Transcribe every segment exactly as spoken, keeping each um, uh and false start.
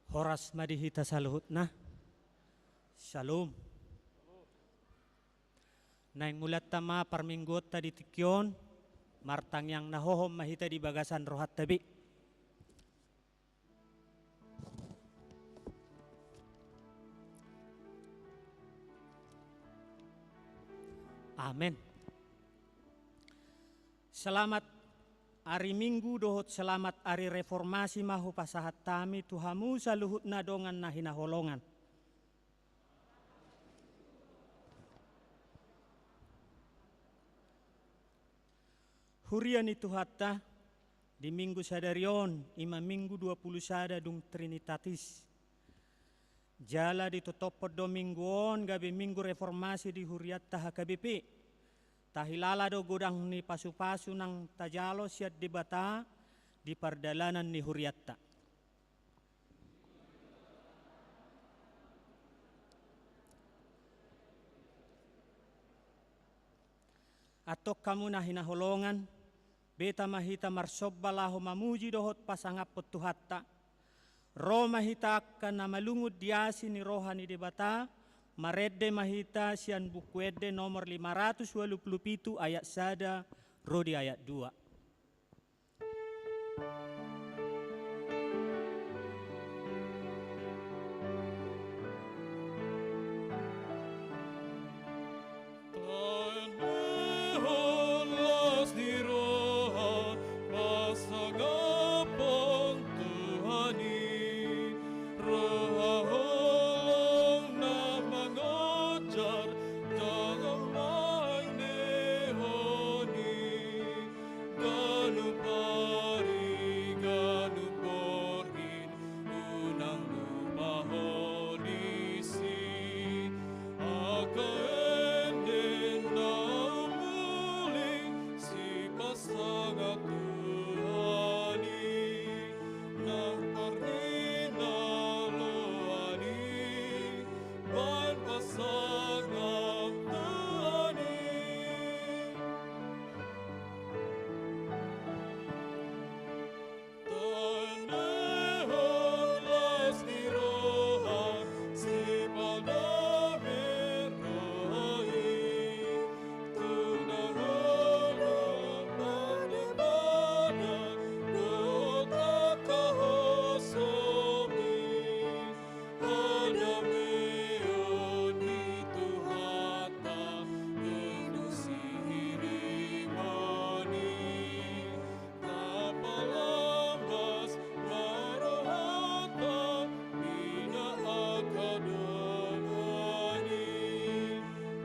Horas ma di hita saluhutna. Shalom. Naeng mulanta ma parmingguonta di tingki on, martangiang na hohom ma hita di bagasan rohanta be. Amen. Selamat ari Minggu dohot selamat ari Reformasi ma hupasahat hami tu hamu saluhutna dongan na hinaholongan. Huria ni Tuhanta, di Minggu sadari on, i ma Minggu dua pulu sada dung Trinitatis. Jala ditotophon do Minggu on gabe Minggu Reformasi di hurianta H K B P. Tahilala do godang ni pasupasu nang tajalo sian Debata di pardalanan ni hurianta. Antong hamu na hinaholongan, beta ma hita marsomba laho mamuji dohot pasangaphon Tuhanta. Ro ma hita angka na malungun di asi ni roha ni Debata, marende ma hita sian Buku Ende nomor lima ratus ualu pulu pitu ayat sada ro di ayat dua. Taendehon las ni roha pasangaphon Tuhan i, roha holong na mangojar jala maendehon i. Ganup ari, ganup borngin, unang lupa ho disi. Angka ende na umuli sipasangap Tuhan i, nang parhinaloan i baen pasangap Tuhan i. Taendehon las ni roha, sipaldame roha i, tu na ro dohot pardebatan dohot angka hosom i. Hadameon ni Tuhanta i do sihirimon i. Tapalambas ma rohanta mida angka dongan i.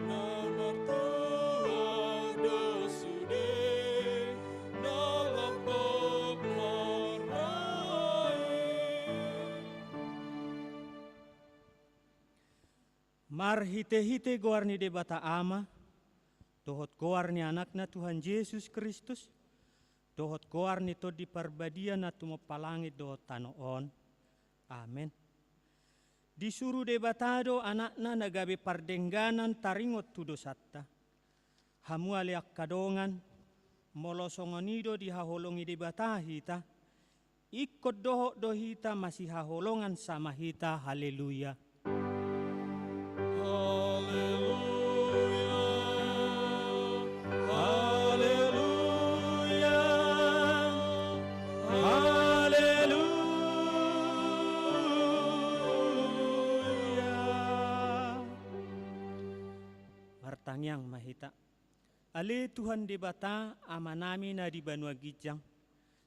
Na martua do sude, na lambok marroha i. Marhitehite goar ni Debata Ama, dohot goar ni Anakna Tuhan Jesus Kristus, dohot goar ni Tondi Parbadia na tumompa langit dohot tano on. Amen. Disuru Debata do Anakna na gabe pardengganan taringot tu dosanta. Hamu ale angka dongan, molo songon i do dihaholongi Debata hita, ingkon dohot do hita masihaholongan sama hita. Haleluya. Haleluya. Haleluya. Haleluya. Martangiang ma hita. Ale Tuhan Debata, Amanami na di banua ginjang,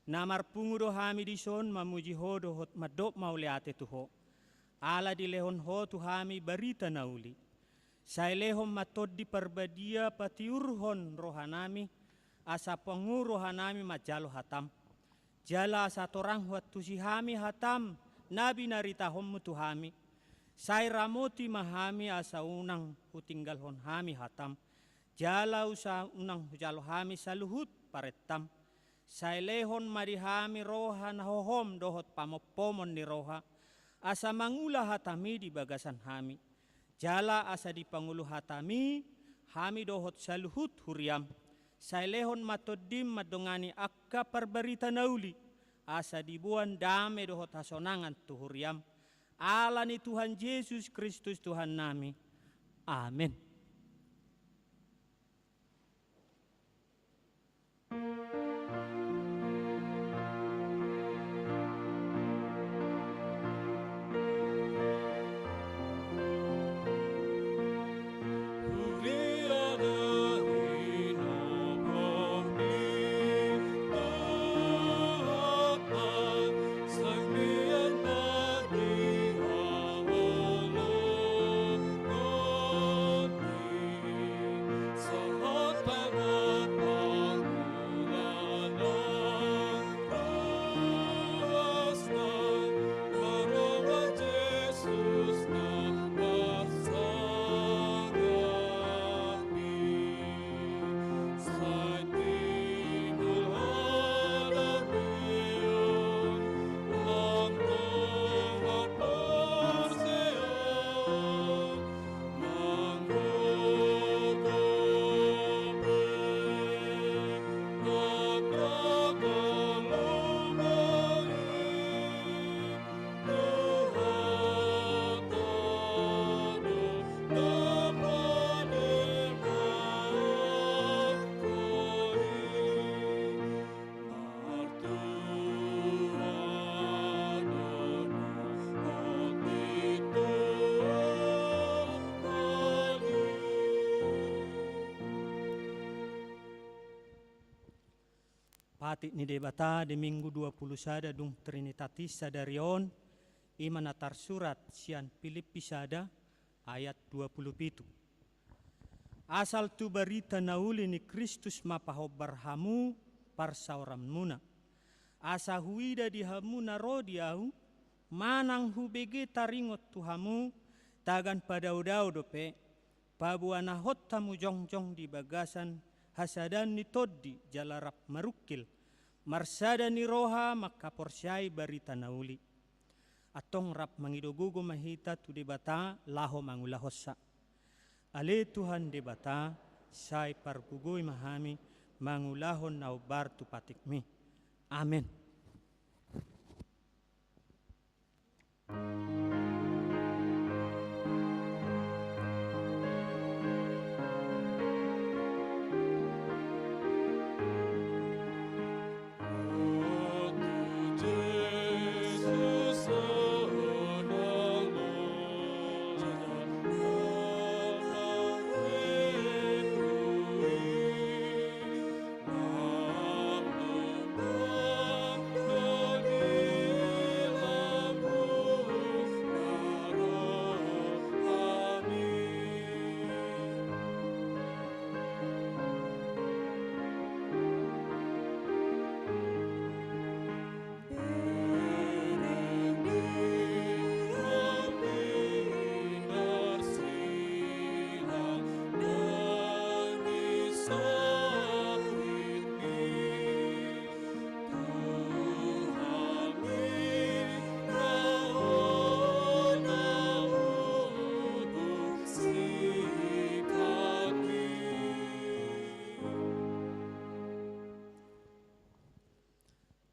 na marpungu do hami dison mamuji Ho dohot mandok mauliate tu Ho, ala dilehon Ho tu hami barita na uli. Sai lehon ma Tondi Parbadia patiurhon rohanami, asa pangu rohanami manjalo hatam. Jala asa torang huantusi hami hatam na binaritahonmu tu hami. Sai ramoti ma hami asa unang hutinggalhon hami hatam. Jala asa unang hujalo hami saluhut parentam. Sai lehon ma di hami roha na hohom dohot pamompomon ni roha, asa mangula hatami di bagasan hami. Jala asa dipangulu hatami hami dohot saluhut huriam. Sai lehon ma Tondim mandongani angka parbarita na uli, asa diboan dame dohot hasonangan tu huriam. Ala ni Tuhan Jesus Kristus Tuhannami. Amen. Patik ni Debata di Minggu dua pulu sada dung Trinitatis sadari on, i ma na tarsurat sian Pilippi sada ayat dua pulu pitu. Asal tu barita na uli ni Kristus ma pahombar hamu parsaoranmuna. Asa huida di hamu na ro di ahu, manang hubege taringot tu hamu, tagan padaodao dope, paboanahon hamu jongjong di bagasan hasadaan ni Tondi jala rap marungkil, marsada ni roha mangkaporseai barita na uli. Antong rap mangido gogo ma hita tu Debata laho mangulahonsa. Ale Tuhan Debata, sai pargogoi ma hami mangulahon na hombar tu patikmi. Amen.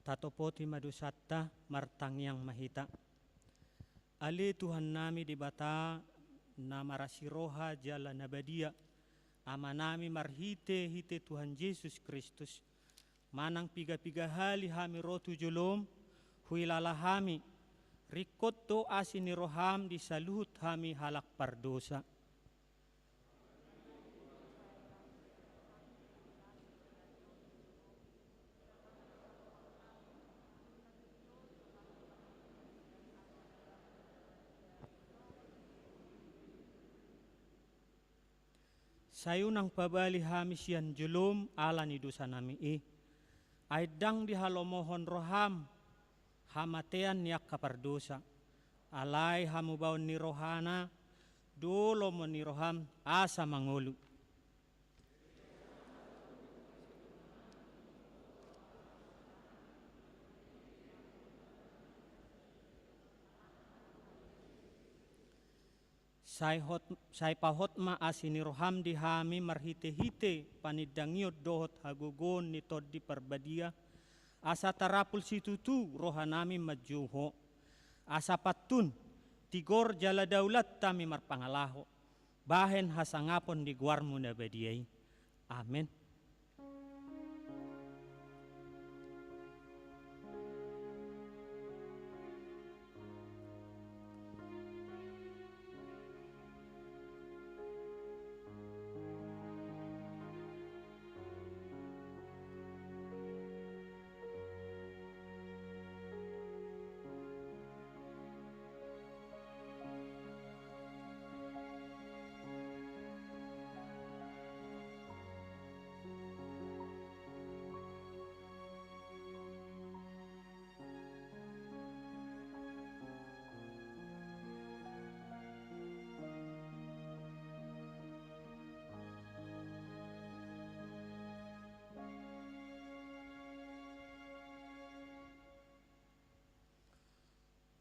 Tatopoti ma dosanta, martangiang ma hita. Ale Tuhannami Debata, na marasi roha jala na badia, Amanami marhitehite Tuhan Jesus Kristus, manang pigapiga hali hami ro tu jolom, huhilala hami, ringkot do asi ni roham di saluhut hami halak pardosa. Sai unang pabali hami sian jolom ala ni dosanami i. Ai ndang dihalomohon roham hamatean ni angka pardosa. Alai hamubaon ni rohana do lomo ni roham asa mangolu. Sai hot, sai pahot ma asi ni roham di hami marhitehite panindangion dohot hagogoon ni Tondi Parbadia, asa tarapul situtu rohanami manjou Ho. Asa pantun, tigor jala daulat hami marpangalaho, bahen hasangapon di goarmu na badia i. Amen.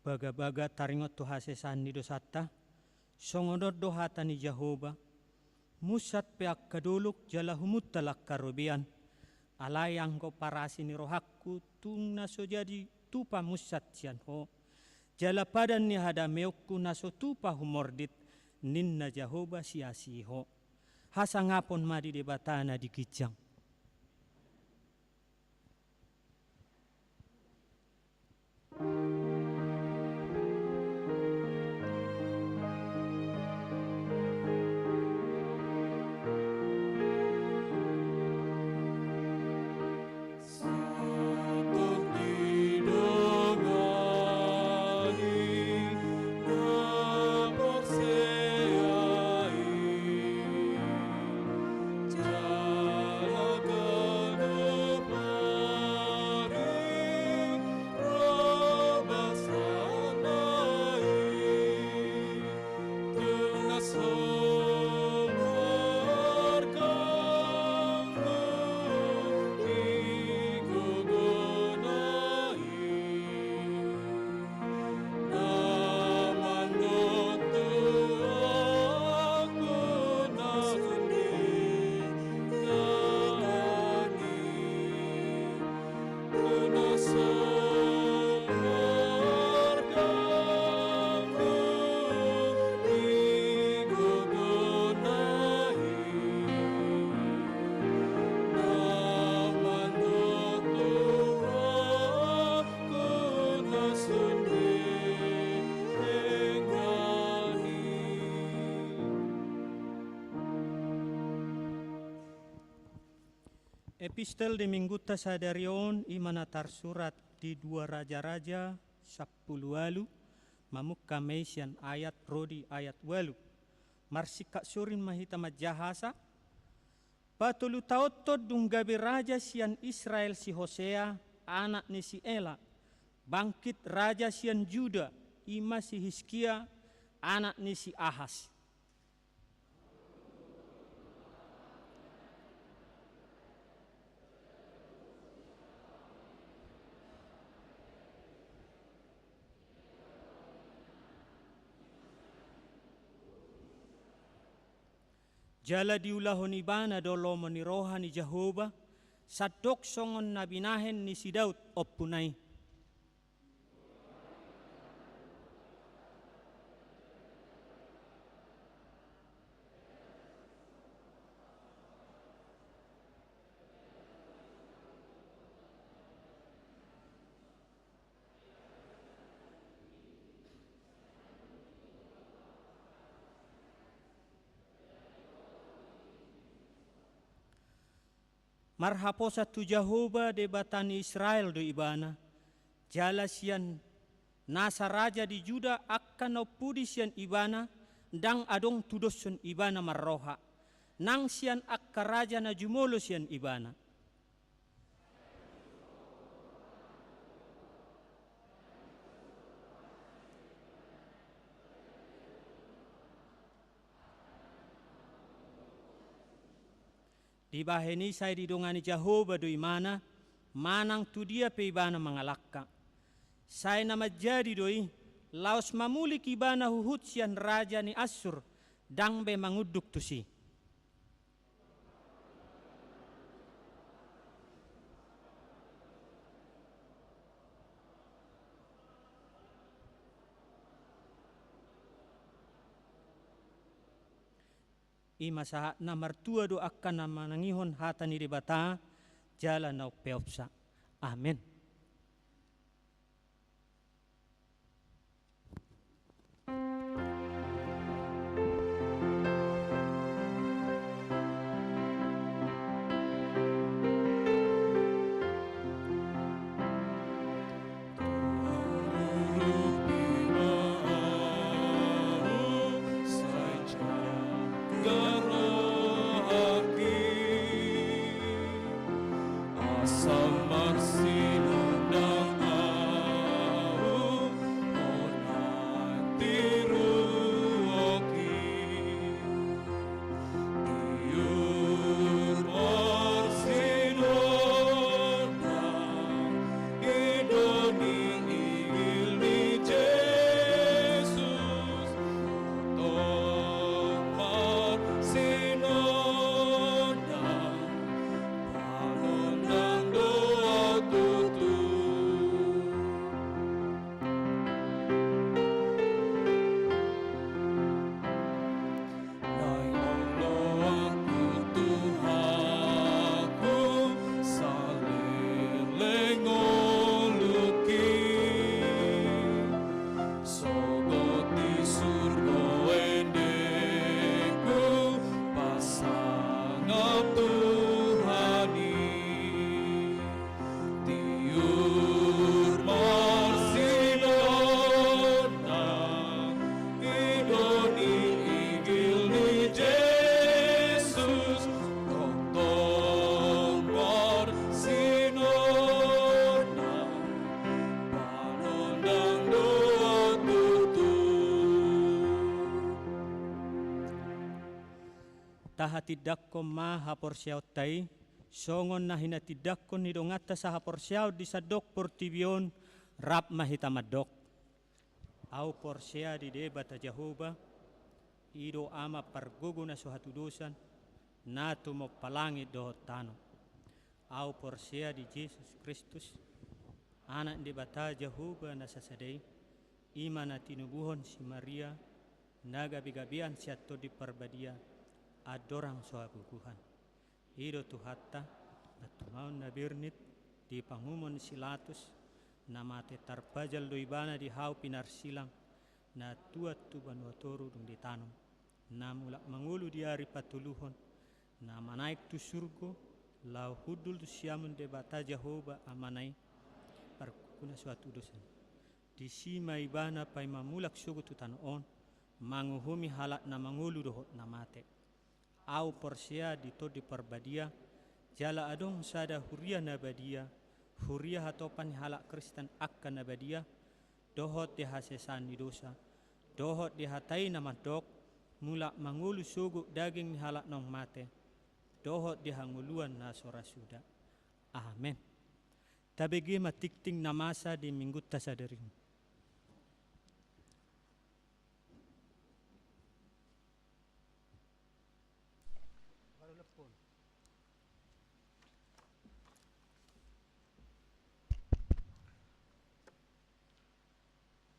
Bagabaga taringot tu hasesaan ni dosanta, songon on do hata ni Jahowa: Munsat pe angka dolok jala humuntal angka robean, alai anggo parasi ni rohangku tung na so jadi tupa munsat sian Ho, jala padan ni hadameonku na so tupa humordit, ninna Jahowa siasi Ho. Hasangapon ma di Debata na di ginjang. Epistel di minggunta sadari on i ma na tarsurat di dua Raja-raja sampulu ualu, mamungka ma i sian ayat ro di ayat ualu. Marsingkat surin ma hita manjahasa. Patolu taonhon dung gabe raja sian Israel si Hosea, anak ni si Ela, bangkit raja sian Juda, i ma si Hiskia, anak ni si Ahas. Jala diulahon ibana do lomo ni roha ni Jahowa, sandok songon na binahen ni si Daud ompuna i. Marhaposan tu Jahowa Debata ni Israel do ibana, jala sian nasa raja di Juda angka na umpudi sian ibana, ndang adong tudoshon ibana marroha, nang sian angka raja na jumolo sian ibana. Dibahen i sai didongani Jahowa do ibana, manang tu dia pe ibana mangalangka. Sai na manjadi do i, laos mamulik ibana huhut sian raja ni Assur, ndang be mangunduk tusi. I ma sahatna. Martua do angka na manangihon hata ni Debata jala na umpeopsa. Amen. Asa marsinondang ahu, hona tiruoki. Tiur marsinondang, ido ni igil ni Jesus. Tong marsinondang, panondang do ahu tutu. Naeng oloanku, Tuhanku, saleleng ngolungki. Sogot di surgo endengku, pasangap Tuhan i. Tiur marsinondang, ido ni igil ni Jesus. Tongtong marsinondang, panondang do ahu tutu. Tahatindangkon ma haporseaonta i, songon na hinatindangkon ni donganta sahaporseaon di sandok portibi on. Rap ma hita mandok. Ahu porsea di Debata Jahowa, i do Ama pargogo na so hatudosan, na tumompa langit dohot tano. Ahu porsea di Jesus Kristus, Anak ni Debata Jahowa na sasada i, i ma na tinubuhon si Maria, na gabegabean sian Tondi Parbadia, andorang so hagogohan. I do Tuhanta, na tumaon na bernit di panguhumon ni si Latus, na mate tarpajal do ibana di hau pinarsilang, na tuat tu banua toru dung ditanom, na mulak mangolu di ari patoluhon, na manaek tu surgo, laho hundul tu siamun Debata Jahowa Amana i, pargogo na so hatudosan. Disi ma ibana paima mulak sogot tu tano on, manguhumi halak na mangolu dohot na mate. Ahu porsea di Tondi Parbadia, jala adong sada huria na badia, huria hatopan ni halak Kristen angka na badia, dohot di hasesaan ni dosa, dohot di hata i na mandok, mulak mangolu sogot daging ni halak naung mate, dohot di hangoluan na so ra suda. Amen. Tabege ma tingting na masa di Minggunta sadari on.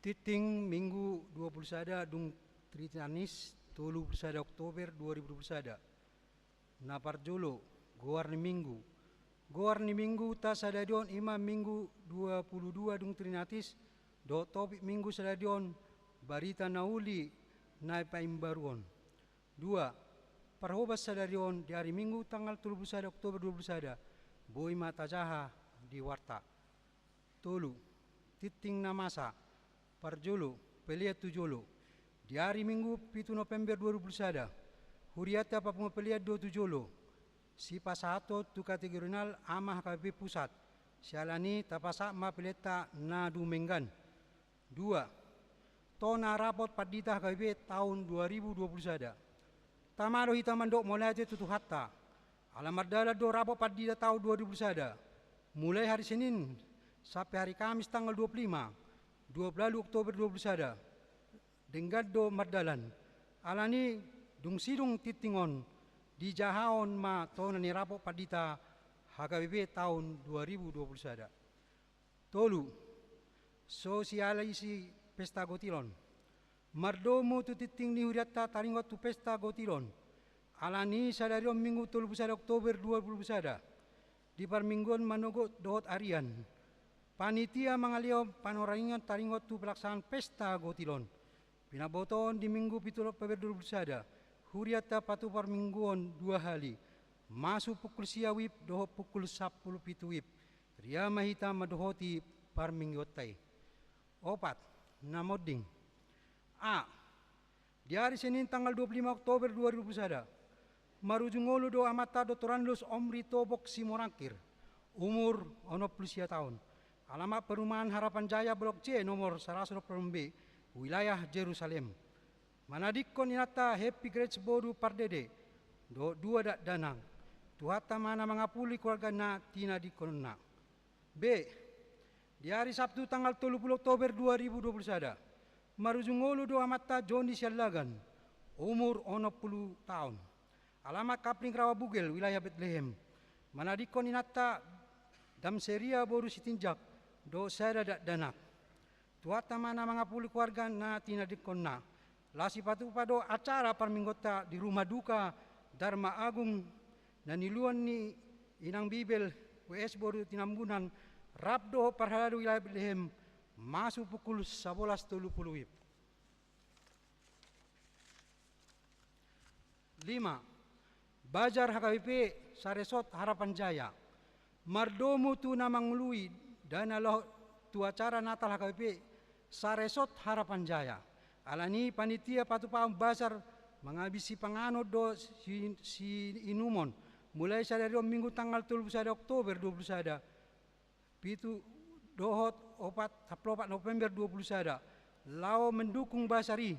Tingting Minggu dua pulu sada dung Trinitatis, tolu pulu sada Oktober dua ribu dua pulu sada. Na parjolo, goar ni Minggu. Goar ni Minggu ta sadari on i ma Minggu dua pulu dua dung Trinitatis, dohot topik Minggu sadari on, barita na uli na paimbaruon. Dua, parhobas sadari on di ari Minggu tanggal tolu pulu sada Oktober dua pulu sada, boi ma tajaha di warta. Tolu, tingting na masa. Parjolo, pelean tu jolo. Di ari Minggu pitu November dua ribu dua pulu sada, hurianta papungu pelean do tu jolo, sipasahathon tu kategori nol ama H K B P Pusat. Siala ni i tapasahat ma peleanta na dumenggan. Dua, tona rapot pandita H K B P taon dua ribu dua pulu sada. Tama do hita mandok mauliate tu Tuhanta. Ala mardalan do rapot pandita taon dua ribu dua pulu sada. Mulai hari Senin sampe hari Kamis tanggal dua pulu lima, dua pulu ualu Oktober dua pulu sada. Denggan do mardalan. Ala ni i dung sidung tingting on, dijahahon ma tona ni rapot pandita H K B P taon dua ribu dua pulu sada. Tolu, sosialisasi pesta gotilon. Mardomu tu tingting ni hurianta taringot tu pesta gotilon. Alani sadari on Minggu tolu pulu sada Oktober dua ribu dua pulu sada, di parmingguon manogot dohot arian, panitia mangalehon panorangion taringot tu pelaksanaan pesta gotil on. Pinabotohon di Minggu pitu Oktober dua ribu dua pulu sada, hurianta patupa parmingguon dua hali, masuk pukul sia WIB dohot pukul sampulu pitu WIB. Ria ma hita mandohoti parmingguonta i. Opat, na monding. A. Di ari Senin tanggal dua pulu lima Oktober dua ribu dua pulu sada, marujung ngolu do amanta Doktorandus Omri Tobok Simorangkir, umur onom pulu sia taon. Alamat perumahan Harapan Jaya, Blok C, nomor saratus dua pulu enam B, wilayah Jerusalem. Manadingkon inanta Happy Grace boru Pardede dohot dua dakdanak. Tuhanta ma na mangapuli keluarga na tinadingkononna. B. Di ari Sabtu tanggal tolu pulu Oktober dua ribu dua pulu sada, marujung ngolu do amanta Joni Siallagan, umur onom pulu taon. Alamat Kapling Rawa Bugel, wilayah Betlehem. Manadingkon inanta Damseria boru Sitinjak dohot sada dakdanak. Tuhanta ma na mangapuli keluarga na tinadingkononna. Laos dipatupa do acara parmingguonta di rumah duka Dharma Agung na niuluan ni Inang Bibel W S boru Tinambunan, rap dohot parhalado wilayah Betlehem, masuk pukul sabolas tolu pulu WIB. Lima. Bazar H K B P saresort Harapan Jaya. Mardomu tu na mangului dana laho tu acara Natal H K B P saresort Harapan Jaya. Alani panitia patupahon bazar mangabisi panganon dohot si, siinumon, mulai sadari on Minggu tanggal tolu pulu sada Oktober dua pulu sada, pitu dohot opat, sampulu opat November dua pulu sada, laho mendukung bazar i.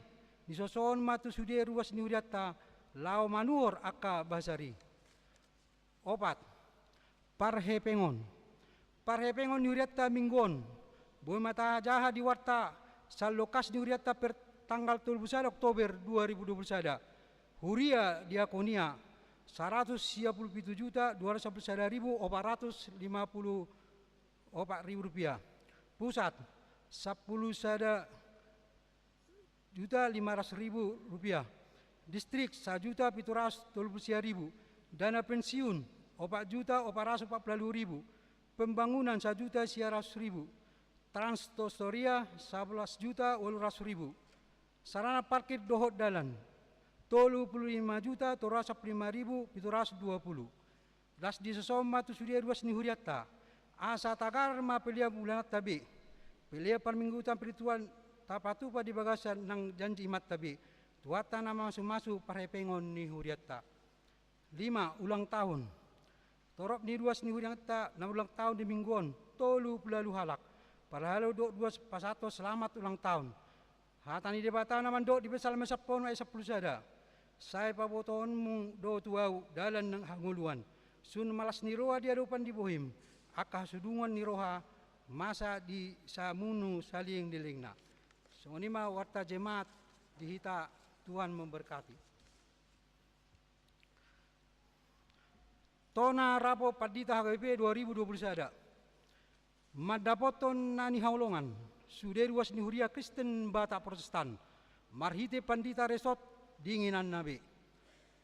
Nisosohon ma tu sude ruas ni hurianta laho manuhor angka bazar i. Opat, parhepengon. Parhepengon ni hurianta Minggu on. Boi ma tajaha di warta sallokas ni hurianta per tanggal tolu pulu sada Oktober dua ribu dua pulu sada. Huria Diakonia, saratus sia pulu pitu juta dua ratus sampulu sada ribu opat ratus lima pulu opat ribu rupiah. Pusat, sampulu sada juta lima ratus ribu rupiah. Distrik, sajuta pitu ratus tolu pulu sia ribu. Dana pensiun, opat juta opat ratus opat pulu ribu. Pembangunan, sajuta sia ratus ribu. Transtosoria, sabolas juta ualu ratus ribu. Sarana parkir dohot dalan, tolu pulu lima juta tolu ratus sampulu lima ribu pitu ratus dua pulu. Laos disosohon ma tu sude ruas ni hurianta. Asa tagar ma pelean bulananta be, pelean parmingguonta spiritual tapatupa di bagasan nang janji imanta be. Tuhanta na mamasumasu parhepengon ni hurianta. Lima, ulang tahun. Torop ni ruas ni hurianta na ulang tahun di Minggu on, tolu pulu ualu halak. Parhalado dohot ruas pasahathon selamat ulang tahun. Hata ni Debata na mandok di Psalmen sampulu onom ayat sampulu sada. Sai pabotoonmu do tu ahu dalan ni hangoluan. Sun ma las ni roha di adopan ni bohim, angka hasudungon ni roha masa di samunu saleleng ni lelengna. Songon i ma warta jemaat di hita, Tuhan memberkati. Tona rapot pandita H K B P dua ribu dua pulu sada. Mandapothon na nihaholongan, sude ruas ni huria Kristen Batak Protestan, marhite pandita resort di ingananna be.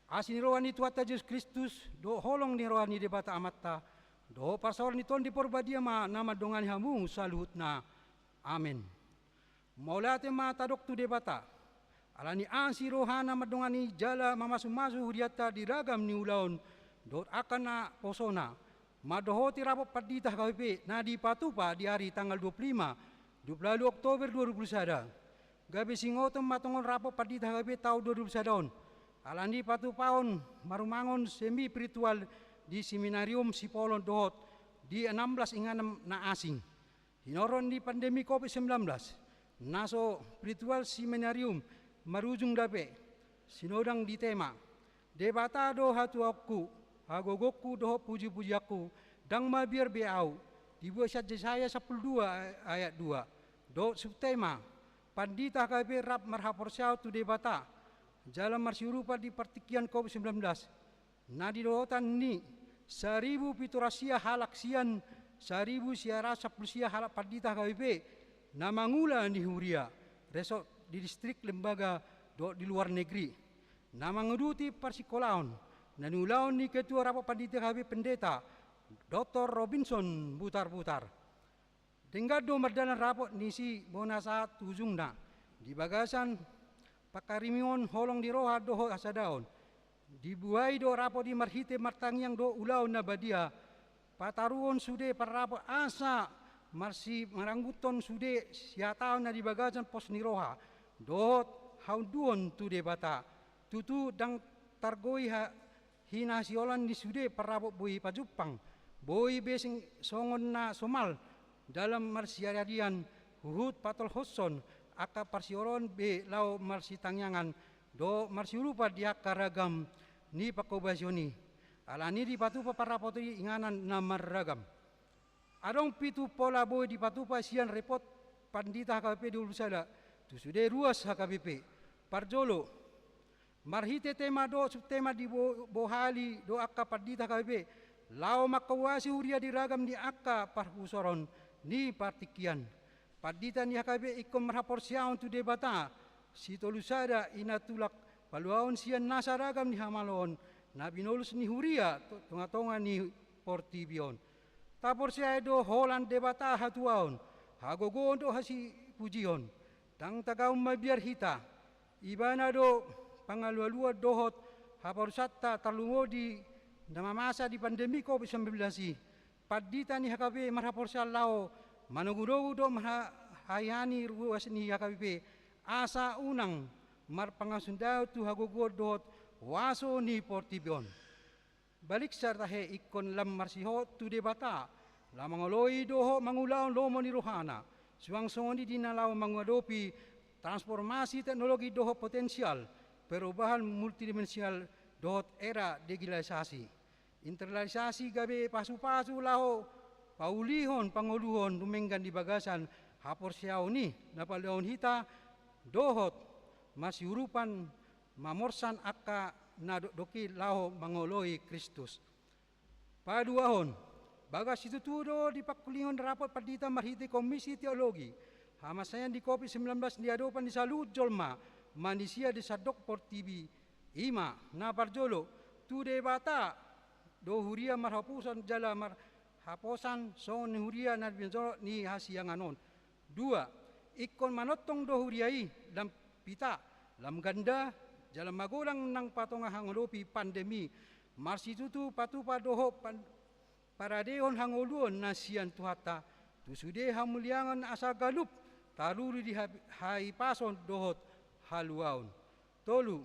Asi ni roha ni Tuhanta Jesus Kristus, dohot holong ni roha ni Debata Amanta, dohot parsaoran ni Tondi Porbadia ma na mandongani hamu saluhutna. Amen. Mauliate ma tadok tu Debata, ala ni asi rohana mandongani jala mamasumasu hurianta di ragam ni ulaon dohot angka naposona, mandohoti rapot pandita H K B P na dipatupa di ari tanggal dua pulu lima, dua pulu ualu Oktober dua ribu dua pulu sada. Gabe singoton ma tongon rapot pandita H K B P taon dua ribu dua pulu sada on, ala ni patupahon marumangon semi spiritual di Seminarium Sipolon dohot di enam belas inganan na asing. Hinorhon ni pandemi covid sembilan belas, na so spiritual seminarium marujung dope sinodang di tema, Debata do hatuaonku, hagogongku dohot pujipujianku, ndang mabiar be ahu, dibuat sian Jesaya sampulu dua ayat dua. Dohot subtema, Pandita H K B P rap marhaporseaon tu Debata jala marsiurupan di partingkian covid sembilan belas. Na di dohotan ni saribu pitu ratus sia halak sian saribu sia ratus sampulu sia halak pandita H K B P na mangula ni huria, resort di distrik, lembaga dohot di luar negeri. Na manguduti parsingkolaon na niulahon ni Ketua Rapot Pandita H K B P Pendeta Doktor Robinson Butarbutar. Denggan do mardalan rapot ni si bona sahat tu ujungna di bagasan pangharimihon holong ni roha dohot hasadaon. Dibuhai do rapot i marhite martangiang dohot ulaon na badia, pataruhon sude parrapot asa marsimarangguthon sude sihataon na di bagasan pos ni roha dohot haunduhon tu Debata. Tutu ndang targoi ha- hinasiholan ni sude parrapot boi pajumpang, boi be sing songon na somal dalan marsiarian huhut patolhoshon angka parsihoraon be laho marsitangiangan dohot marsiurupan di angka ragam ni pangkobasion i. Alani dipatupa parrapot i inganan na marragam. Adong pitu pola boi dipatupa sian repot Pandita H K B P dua puluh sada tu sude ruas H K B P. Parjolo, marhite tema dohot subtema dibo- bohali do angka pandita H K B P laho mangkombasi huria di ragam ni angka parhusoron ni partingkian. Pandita ni H K B P ingkon marhaporseaon tu Debata Sitolusada i na tulak paluahon sian nasa ragam ni hamaloon na binolos ni huria tu tongatonga ni portibi on. Taporseai do holan Debata hatuaon, hagogoon dohot hasipujihon. Ndang tagam mabiar hita. Ibana do pangalualuan dohot haporusanta tarlumobi na mamasa di pandemi covid sembilan belas i. Pandita ni H K B P marhaporseaon laho manogunogu dohot marhahiani ruas ni H K B P asa unang marpangasundaon tu hagogoon dohot huaso ni portibi on. Baliksa tahe ingkon lam marsihot tu Debata, lam mangoloi dohot mangulahon lomo ni rohana, suang songon i di na laho mangadopi transformasi teknologi dohot potensial perubahan multidimensional dohot era digitalisasi. Internalisasi gabe pasupasu laho paulihon pangoluhon dumenggan di bagasan haporseaon i na paluahon hita dohot marsiurupan mamorsan angka na dokdok i laho mangoloi Kristus. Paduahon, bagas situtu do dipangkulingi rapot pandita marhite komisi teologi hamasean di covid sembilan belas di adopan ni saluhut jolma manisia di sandok portibi. Ima na parjolo, tu Debata do huria marhaposan jala marhaposan songon huria na binjolok ni hasiangan on. Dua, ingkon manongtong do huria i lam pita, lam ganda, jala magodang nang patonga mangadopi pandemi. Marsitutu patupa dohot pan- paradehon hangoluon na sian Tuhanta tu sude hamuliaon asa ganup taruli di ha- hahipason dohot haluaon. Tolu,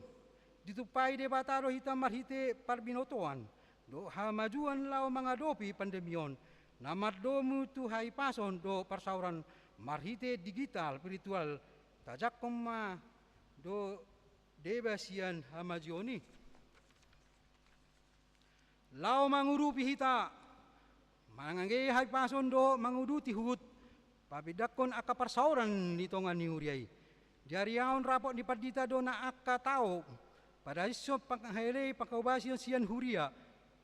ditumpahi Debata do hita marhite parbinotoan dohot hamajuon laho mangadopi pandemi on na mardomu tu hahipason dohot parsaoran marhite digital spiritual. Tajangkon ma do deba sian hamajuon i. Laho mangurupi hita mangangge hahipason dohot manguduti huhut papindangkon angka parsaoran di tonga ni huria i. Diariahon rapot ni pandita do na angka tao padasishon panghaelei pangkobasion sian huria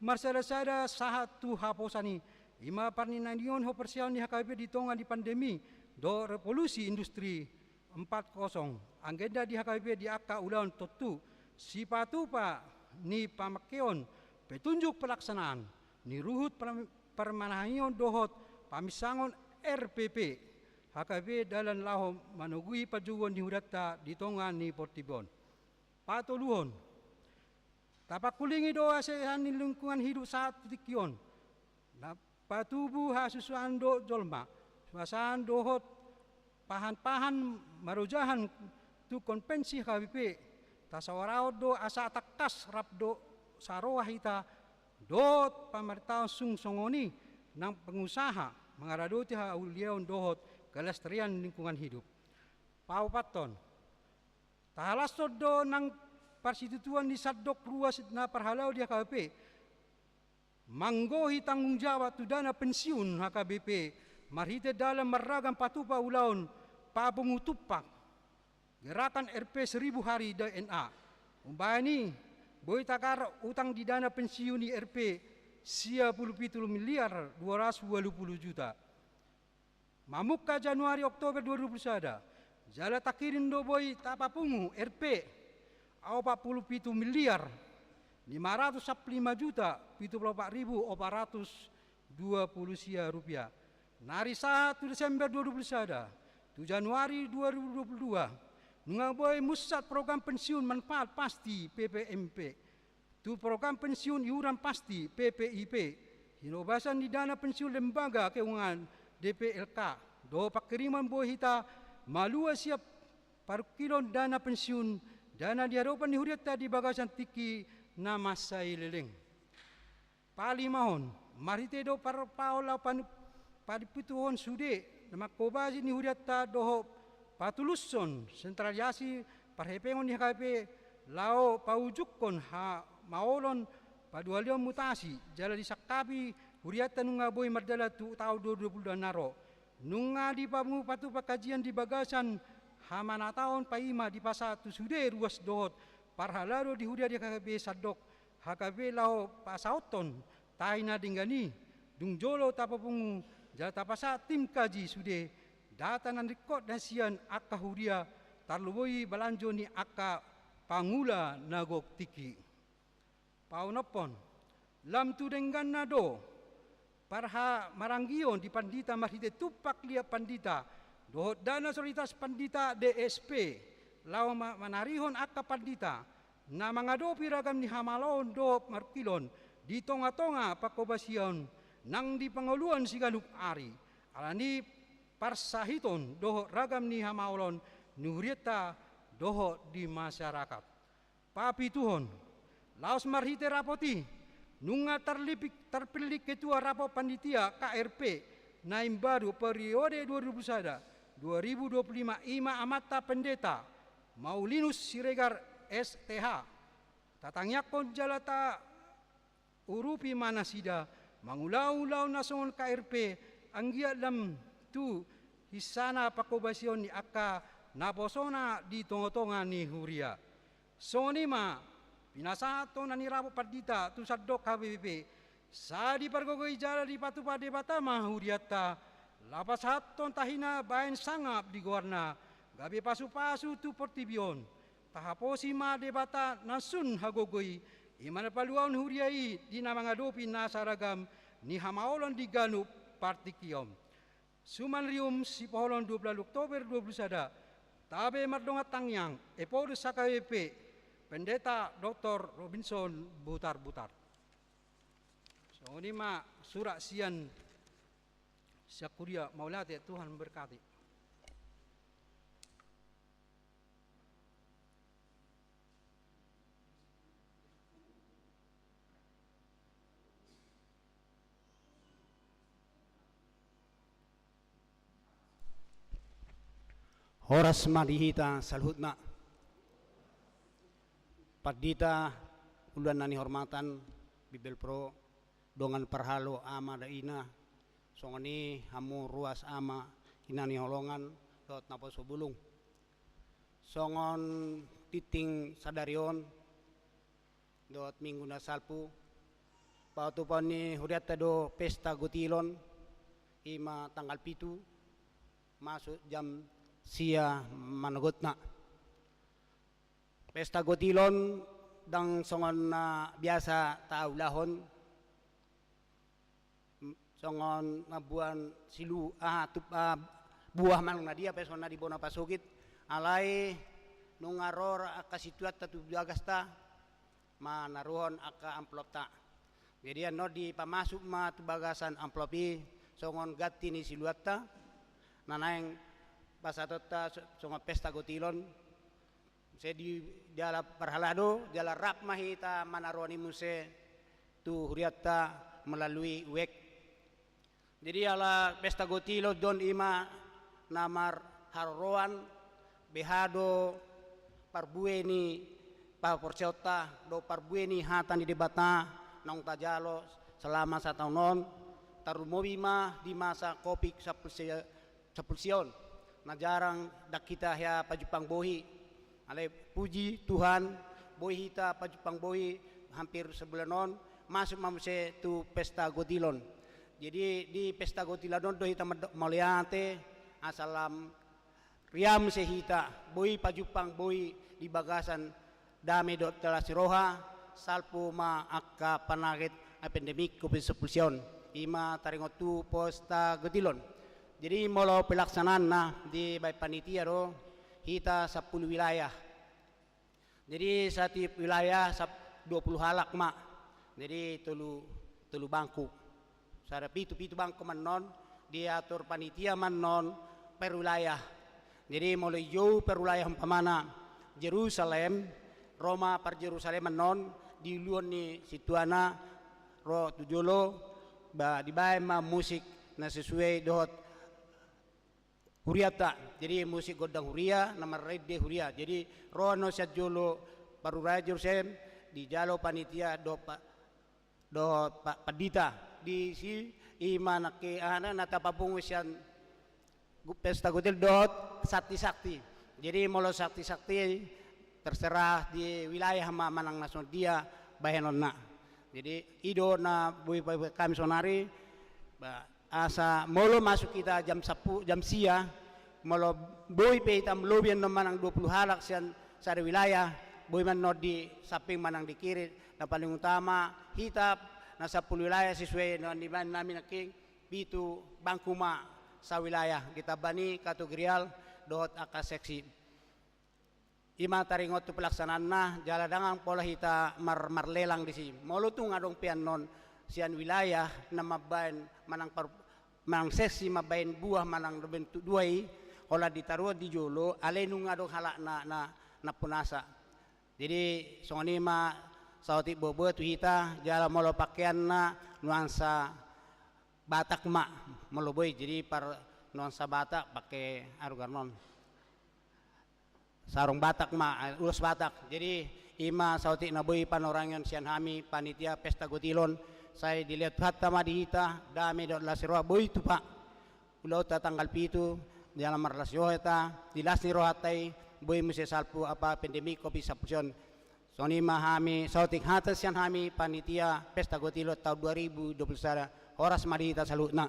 marsadasada sahat tu haposan i. Ima parninangion haporseaon ni H K B P di tonga ni pandemi dohot revolusi industri empat kosong. Anggiat di H K B P di angka ulaon tontu sipatupa ni pamangkeon petunjuk pelaksanaan ni ruhut per- permanahion dohot paminsangon R P P H K B P dalan laho manoguhi panjouon ni hudanta di tonga ni portibi on. Patoluhon, tapangkulingi do hasehaton ni lingkungan hidup sahat tu tingki on. Na patubu hasusahan dohot jolma, suasana dohot pahanpahan marojahan tu konvensi H K B P, tasaoraon do asa tangkas rap dohot saroha hita dohot pamarentahon sung songon i nang pengusaha mangaradoti hauliaon dohot kelestarian lingkungan hidup. Paopathon, tahalashon do nang parsitutuan ni sandok ruas na parhalado di H K B P manggohi tanggung jawab tu dana pensiun H K B P marhite dalan marragam patupa ulaon papungu tumpak gerakan R P seribu hari D N A. Umbahen i boi tagar utang di dana pensiun ni R P sia pulu pitu miliar dua ratus walu pulu juta. Mamungka Januari Oktober dua ribu dua puluh sada, jala takirim do boi tapapungu R P opat pulu pitu miliar lima ratus sampulu lima juta pitu pulu opat ribu opat ratus dua pulu sia rupiah. Na risahat tu Desember dua ribu dua pulu sada tu Januari dua ribu dua pulu dua, nunga boi munsat program pensiun manfaat pasti, P P M P, tu program pensiun iuran pasti, P P I P, hinobasan ni dana pensiun lembaga keuangan, D P L K, dohot pangkirimon boi hita malua sian parungkilon dana pensiun, dana di hadopan ni hurianta di bagasan tingki na mansai leleng. Palimahon, marhite do parpaon laho panu-, panumpuhon sude na mangkobasi ni hurianta dohot patulushon sentralisasi parhepengon ni H K B P laho paujunghon hamaolon paduahalion mutasi, jala disangkapi hurianta nunga boi mardalan tu taon dua ribu dua pulu dua na ro. Nunga dipapungu patupa kajian di bagasan hamanataon paima dipasahat tu sude ruas dohot parhalado di huria di H K B P sandok H K B P laho pasahathon tahi na denggan i. Dung jolo tapapungu jala tapasahat tim kaji sude data na ringkot na sian angka huria, tarlumobi balanjo ni angka pangula na gok tingki. Paonomhon, lam tu dengganna do parhamaranggion di pandita marhite tumpak liat pandita dohot dana solidaritas pandita, D S P, laho ma-, manarihon angka pandita na mangadopi ragam ni hamaloon dohot marungkilon di tonga-tonga pangkobasion nang di pangoluan siganup ari, ala ni parsahiton dohot ragam ni hamaolon ni hurianta dohot di masyarakat. Papituhon, laos marhite rapot i, nunga tarlipik-, tarpillit ketua rapot panitia K R P na imbaru periode dua ribu sada dua ribu dua puluh lima, i ma amanta pendeta Maulinus Siregar, S T H. Tatangiangkon jala ta urupi ma nasida mangula ulaon na songon K R P, anggiat lam tu hinsana pangkobasion ni angka naposona di tonga-tonga ni huria. Songon i ma pinasahathon na ni rapot pandita tu sandok H K B P, sai dipargogoi jala dipatupa Debata ma hurianta, laho pasahathon tahina baen sangap di goarna, gabe pasu-pasu tu portibi on. Tahaposi ma Debata na sun hagogo i, i ma na paluahon huria i di na mangadopi nasa ragam ni hamaolon di ganup partingkian. Sumanium, Sipoholon, dua puluh Oktober dua puluh sada, tabe mardongan tangiang, Ephorus H K B P, Pendeta Doktor Robinson Butarbutar. Songon i ma surat sian, sian huria, mauliate, Tuhan memberkati. Horas ma di hita saluhutna. Pandita, uluan na nihormatan, Bibelvrouw, dongan parhalado, ama dohot ina, songon i hamu ruas ama, ina ni holongan, dohot naposo bulung. Songon tingting sadari on, dohot minggu na salpu, patupaon ni hurianta do pesta gotilon, i ma tanggal pitu, masuk jam sia manogotna. Pesta gotilon ndang songon na biasa taulahon, songon mamboan silu-, aha, tup-, ah, buah manang na dia pe songon na di bona pasogit, alai nunga ro angka situanta tu bagasta manaruhon angka amplopta. Jadi annon dipamasuk ma tu bagasan amplop i songon ganti ni siluanta, na naeng pasahatonta so-, songon pesta gotilon, muse di, jala parhalado, jala rap ma hita manaruhon i muse tu hurianta melalui wek. Jadi ala pesta gotilon do on i ma na marharoroan, beha do parbue ni haporseaonta, dohot parbue ni hata ni Debata, naung tajalo selama sataon on, tarlumobi ma di masa Covid sampulu sia, sampulu sia on, na jarang ndang hita hea pajumpang bohi. Alai puji Tuhan, boi hita pajumpang bohi hampir sebulan on, masuk ma muse tu pesta gotilon. Jadi di pesta gotilon on do hita mad-, mauliate, asa lam riam muse hita, boi pajumpang bohi di bagasan Dame dohot las ni roha, salpu ma angka panyakit pandemi covid sampulu sia on. I ma taringot tu Pesta Gotil on. Jadi molo pelaksanaanna dibaen panitia do hita sampulu wilayah. Jadi satiap wilayah sap-, dua puluh halak ma. Jadi tolu, tolu bangku. Sada pitu, pitu bangku ma annon, diatur panitia ma annon per wilayah. Jadi molo i jou per wilayah umpamana Jerusalem, ro ma per Jerusalem annon, di uluan ni sintuana ro tu jolo, ba dibaen ma musik na sesuai dohot hurianta. Jadi musik gondang huria, na marende huria. Jadi ro annon sian jolo parura Jerusalem, dijalo panitia dohot pa-, dohot pa-, pandita. Disi i ma nangkin aha na, na tapapungu sian gu-, Pesta Gotil dohot santi-santi. Jadi molo santi-santi terserah di wilayah ma manang na songon dia bahenonna. Jadi i do na boi pa-, pa-, kami sonari, ba, asa molo masuk hita jam sampulu, jam sia, molo boi pe hita lobi annon manang dua puluh halak sian sada wilayah, boi ma annon di samping manang di kiri, na paling utama hita na sampulu wilayah sesuai na nibaen nami nangkin, pitu bangku ma sawilayah, ditambani kategorial dohot angka seksi. I ma taringot tu pelaksanaanna, jala ndang pola hita mar-, marlelang disi. Molo tung adong pe annon sian wilayah na mambaen manang par-, manang seksi mambaen buah manang bentuk dua i, holan ditaruhon di jolo, alai nunga adong halak na, na, na punasa. Jadi songon i ma saotik boa-boa tu hita, jala molo pakeanna nuansa Batak ma, molo boi, jadi par nuansa Batak pake arugar non. Sarung Batak ma, eh, ulos Batak. Jadi i ma saotik na boi panorangion sian hami panitia Pesta Gotil on, sai dilehon Tuhanta ma di hita dame dohot las ni roha, boi tupa ulaonta tanggal pitu, jala marlas ni roha hita, di las ni rohanta i, boi muse salpu apa pandemi covid sampulu sia on. Songon i ma hami, saotik hata sian hami panitia Pesta Gotil on taon dua ribu dua puluh sada. Horas ma di hita saluhutna.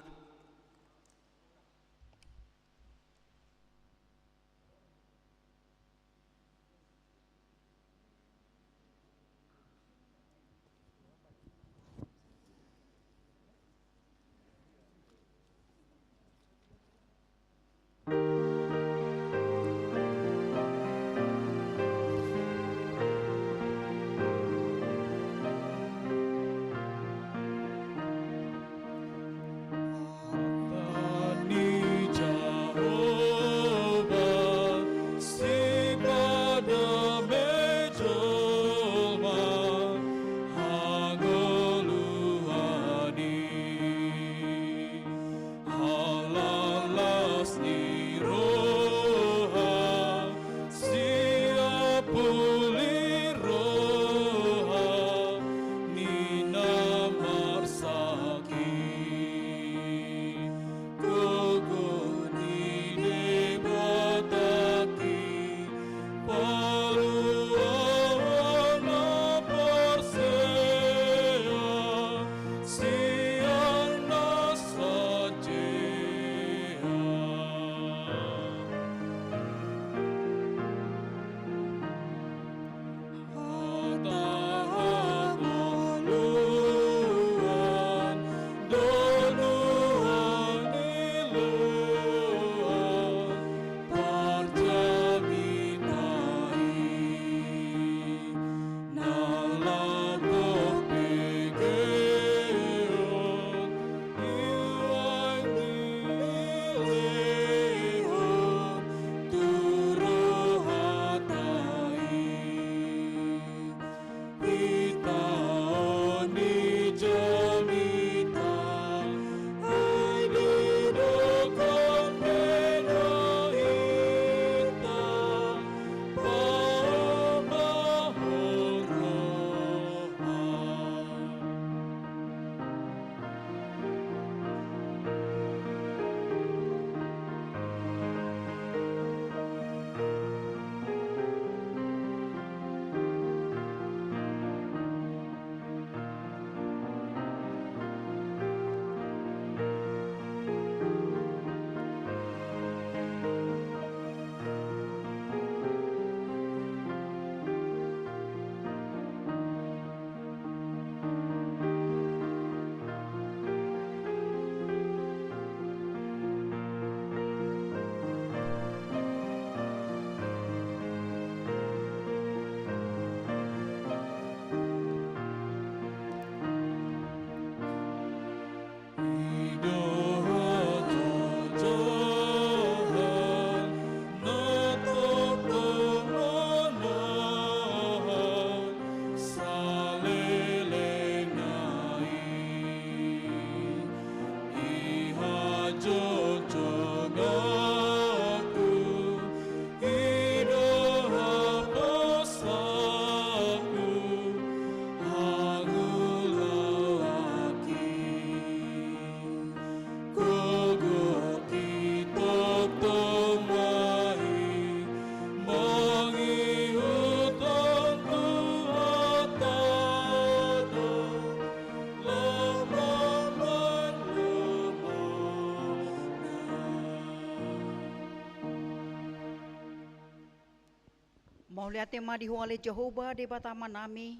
Mauliate ma di Ho ale Jahowa Debata Amanami,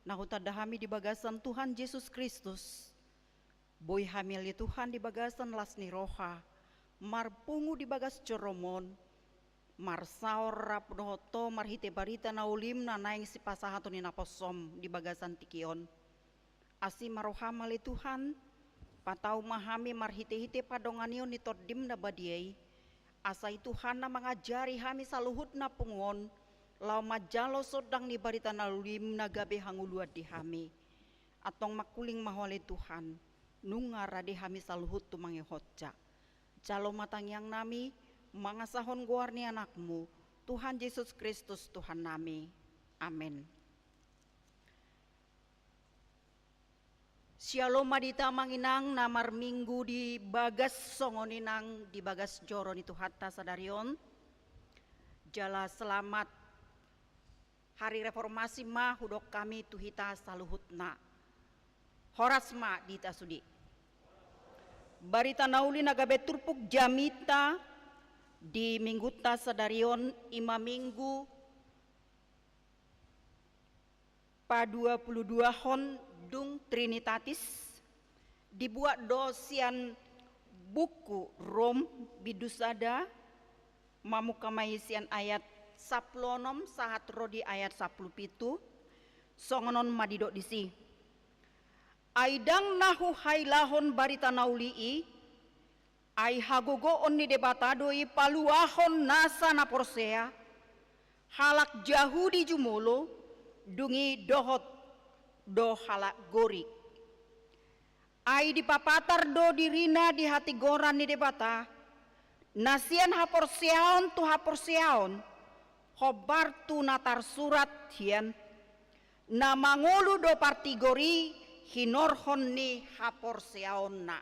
na hutanda hami di bagasan Tuhan Jesus Kristus. Boi hami ale Tuhan di bagasan las ni roha, marpungu di bagas joroMon, marsaor rap dohot Ho marhite barita na ulim na naeng sipasahaton ni naposoM di bagasan tingki on. Asi ma rohaM ale Tuhan, patau ma hami marhite-hite padonganion ni TondiM na badia i, asa i Tuhan na mangajari hami saluhutna punguon, laho manjalo sondang ni barita na ulim na gabe hangoluan di hami. Antong mangkuling ma Ho ale Tuhan, nunga rade hami saluhut tumangihon Ho. Jalo ma tangiang nami, mangasahon goar ni AnakMu, Tuhan Jesus Kristus Tuhan nami. Amen. Syalom ma di hita amang inang na marminggu di bagas songon i nang di bagas joro ni Tuhanta sadari on. Jala selamat hari reformasi ma hudok hami tu hita saluhutna. Horas ma di hita sude. Barita na uli na gabe turpuk jamita di minggunta sadari on, i ma minggu paduapuluduahon dung Trinitatis, dibuat do sian buku Rom bindu sada, mamungka ma i sian ayat sampulu onom sahat ro di ayat sampulu pitu, songon on ma didok disi. Ai ndang na huhailahon barita na uli i, ai hagogoon ni Debata do i paluahon nasa na porsea, halak Jahudi jumolo, dung i dohot do halak Gorik. Ai dipapatar do dirina di hatigoran ni Debata, na sian haporseaon tu haporseaon, hombar tu na tarsurat hian, na mangolu do partigor i hinorhon ni haporseaonna.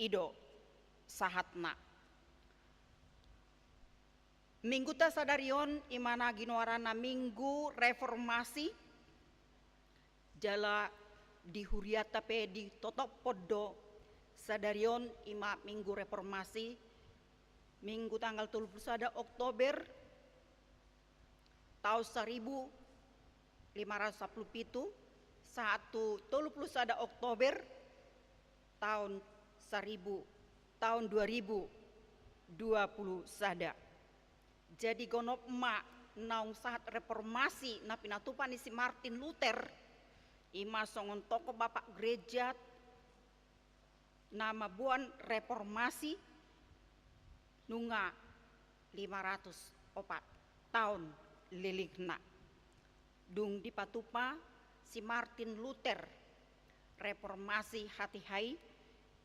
I do sahatna. Minggunta sadari on i ma na ginoarana Minggu Reformasi, jala di hurianta pe ditotophon do sadari on i ma Minggu Reformasi, Minggu tanggal tolu pulu sada Oktober taon saribu lima ratus sampulu pitu, sahat tu tolu pulu sada Oktober taon saribu, taon dua ribu dua pulu sada. Jadi gonop ma naung sahat reformasi na pinatupa ni si Martin Luther, i ma songon tokoh bapak gereja na mamboan reformasi, nunga lima ratus opat taon lelengna. Dung dipatupa si Martin Luther reformasi hatiha i,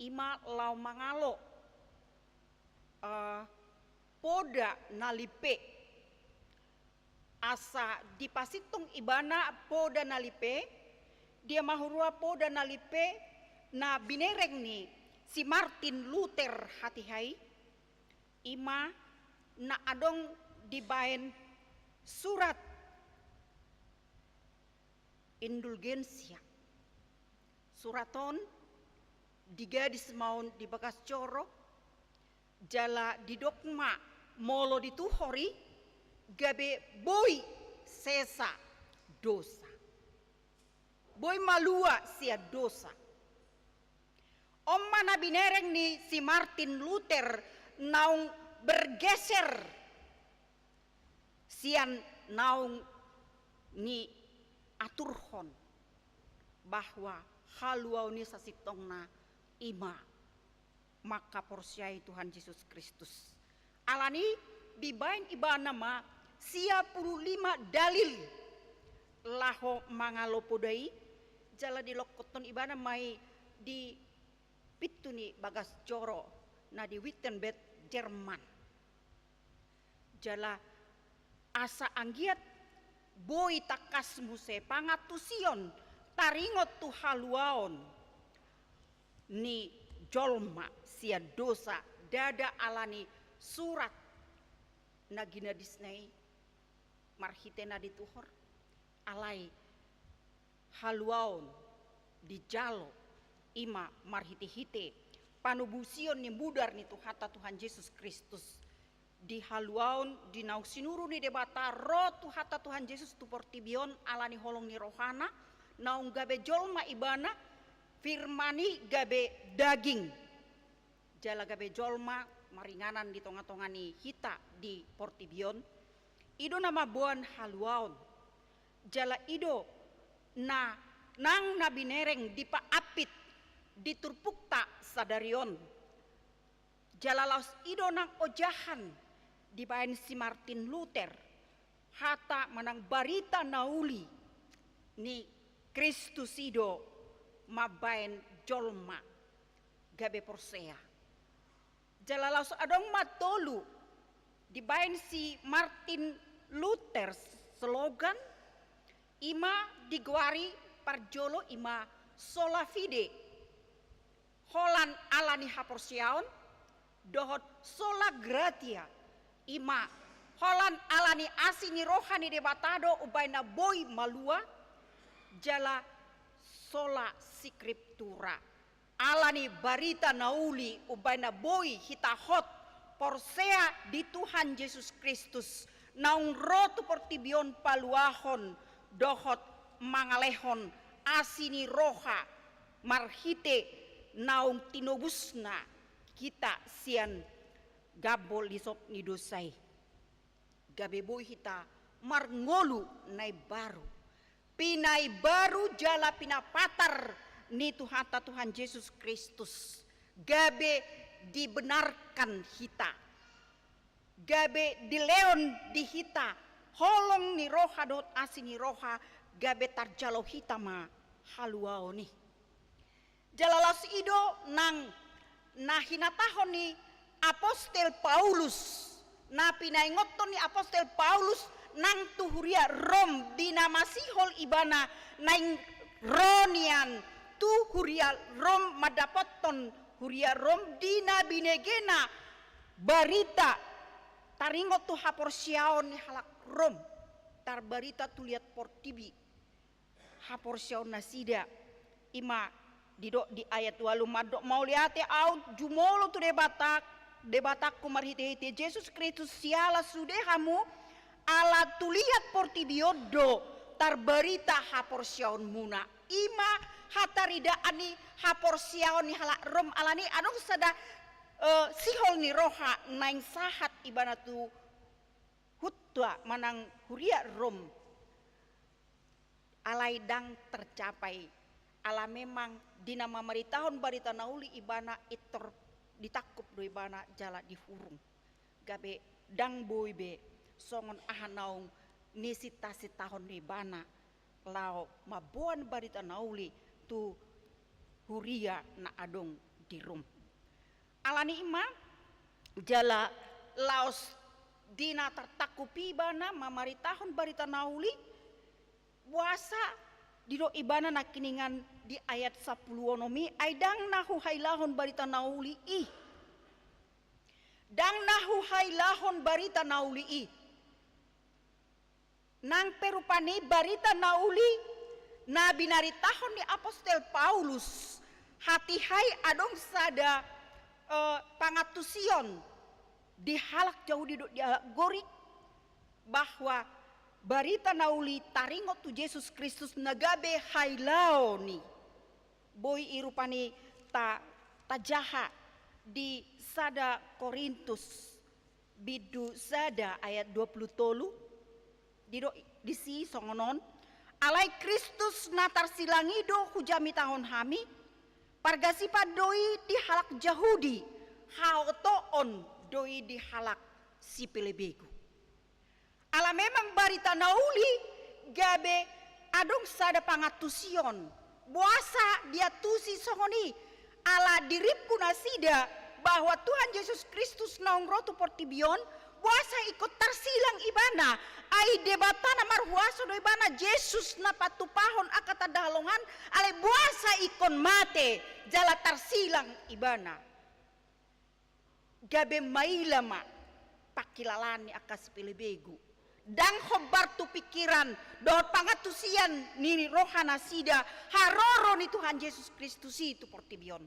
i ma laho mangalo, eh, poda na limpe. Asa dipasintong ibana poda na limpe, dia ma huroha poda na limpe na binereng ni si Martin Luther hatiha i, i ma na adong dibaen surat indulgensia. Surat on digadis ma on di bagas joro, jala didok ma molo dituhor i gabe boi sesa dosa. Boi malua sian dosa. On ma na binereng ni si Martin Luther naung bergeser sian naung niaturhon bahwa haluaon i sasintongna i ma mangkaporseai Tuhan Jesus Kristus. Alani dibaen ibana ma sia pulu lima dalil laho mangalo poda i, jala dilokkothon ibana ma i di pintu ni bagas joro na di Wittenberg, Jerman. Jala asa anggiat boi tangkas muse pangantusion taringot tu haluaon ni jolma sian dosa, ndada alani surat na ginadisna i marhite na dituhor, alai haluaon dijalo i ma marhite-hite panobusion ni mudar ni Tuhanta Tuhan Jesus Kristus Di haluaon di naung sinuru ni Debata ro Tuhanta Tuhan Jesus tu portibi on ala ni holong ni rohana, naung gabe jolma ibana, firman i gabe daging. Jala gabe jolma maringanan di tonga-tonga ni hita di portibi on. I do na mamboan haluaon. Jala i do na nang na binereng dipaampit di turpukta sadari on. Jala laos i do nang ojahan dibaen si Martin Luther, hata manang barita na uli ni Kristus i do mambaen jolma gabe porsea. Jala laos adong ma tolu dibaen si Martin Luther slogan, i ma digoari parjolo i ma sola fide, holan ala ni haporseaon, dohot sola gratia, i ma holan ala ni asi ni roha ni Debata do umbaen na boi malua, jala sola scriptura, ala ni barita na uli umbaen na boi hita hot porsea di Tuhan Jesus Kristus, naung ro tu portibi on paluahon dohot mangalehon asi ni roha marhite naung tinobusna hita sian gambo lisop ni dosa i. Gabe boi hita marngolu na imbaru, pinaimbaru jala pinapatar ni Tuhanta Tuhan Jesus Kristus, gabe dibenarkan hita, gabe dilehon di hita holong ni roha dohot asi ni roha, gabe tarjalo hita ma haluaon i. Jala laos i do nang na hinatahon ni apostel Paulus, na pinaingothon ni apostel Paulus nang tu huria Rom di na masihol ibana naeng ro nian tu huria Rom mandapothon huria Rom di na binegena barita taringot tu haporseaon ni halak Rom, tarbarita tu liat portibi haporseaon nasida. I ma didok di ayat ualu, mandok mauliate ahu jumolo tu Debata, Debatangku marhitehite Jesus Kristus siala sude hamu, ala tu liat portibi on do tarbarita haporseaonmuna. I ma hataridaan ni haporseaon ni halak Rom, ala ni adong sada, eh, sihol ni roha naeng sahat ibana tu huta manang huria Rom. Alai ndang tercapai, ala memang di na mamaritahon barita na uli ibana, pintor ditangkup do ibana jala dihurung. Gabe ndang boi be songon aha naung nisintahon ni ibana laho mamboan barita na uli tu huria na adong di Rom. Ala ni i ma, jala laos di na tartangkup ibana mamaritahon barita na uli, boasa didok ibana nangkiningan di ayat sampulu onom i, ai ndang na huhailahon barita na uli i. Ndang na huhailahon barita na uli i. Nang pe rupani barita na uli na binaritahon ni apostel Paulus, hatiha i adong sada, eh, pangantusion di halak Jahudi dohot di halak Gorik, bahwa barita na uli taringot tu Jesus Kristus na gabe hailaon i. Boi i rupani ta, tajaha di sada Korintus bindu sada ayat dua pulu tolu, didok disi songon on: Alai Kristus na tarsilang i do hujamitahon hami, pargasipan do i di halak Jahudi, haotoon do i di halak sipelebegu. Ala memang barita na uli gabe adong sada pangantusion. Boasa diantusi songon i? Ala diripu nasida bahwa Tuhan Jesus Kristus naung ro tu portibi on, boasa ingkon tarsilang ibana? Ai Debata na marhuaso do ibana, Jesus na patupahon angka tanda halongan, alai boasa ingkon mate jala tarsilang ibana? Gabe maila ma pangkilalaan ni angka sipelebegu. Ndang hombar tu pingkiran dohot pangantusion ni roha nasida haroro ni Tuhan Jesus Kristus i tu portibi on.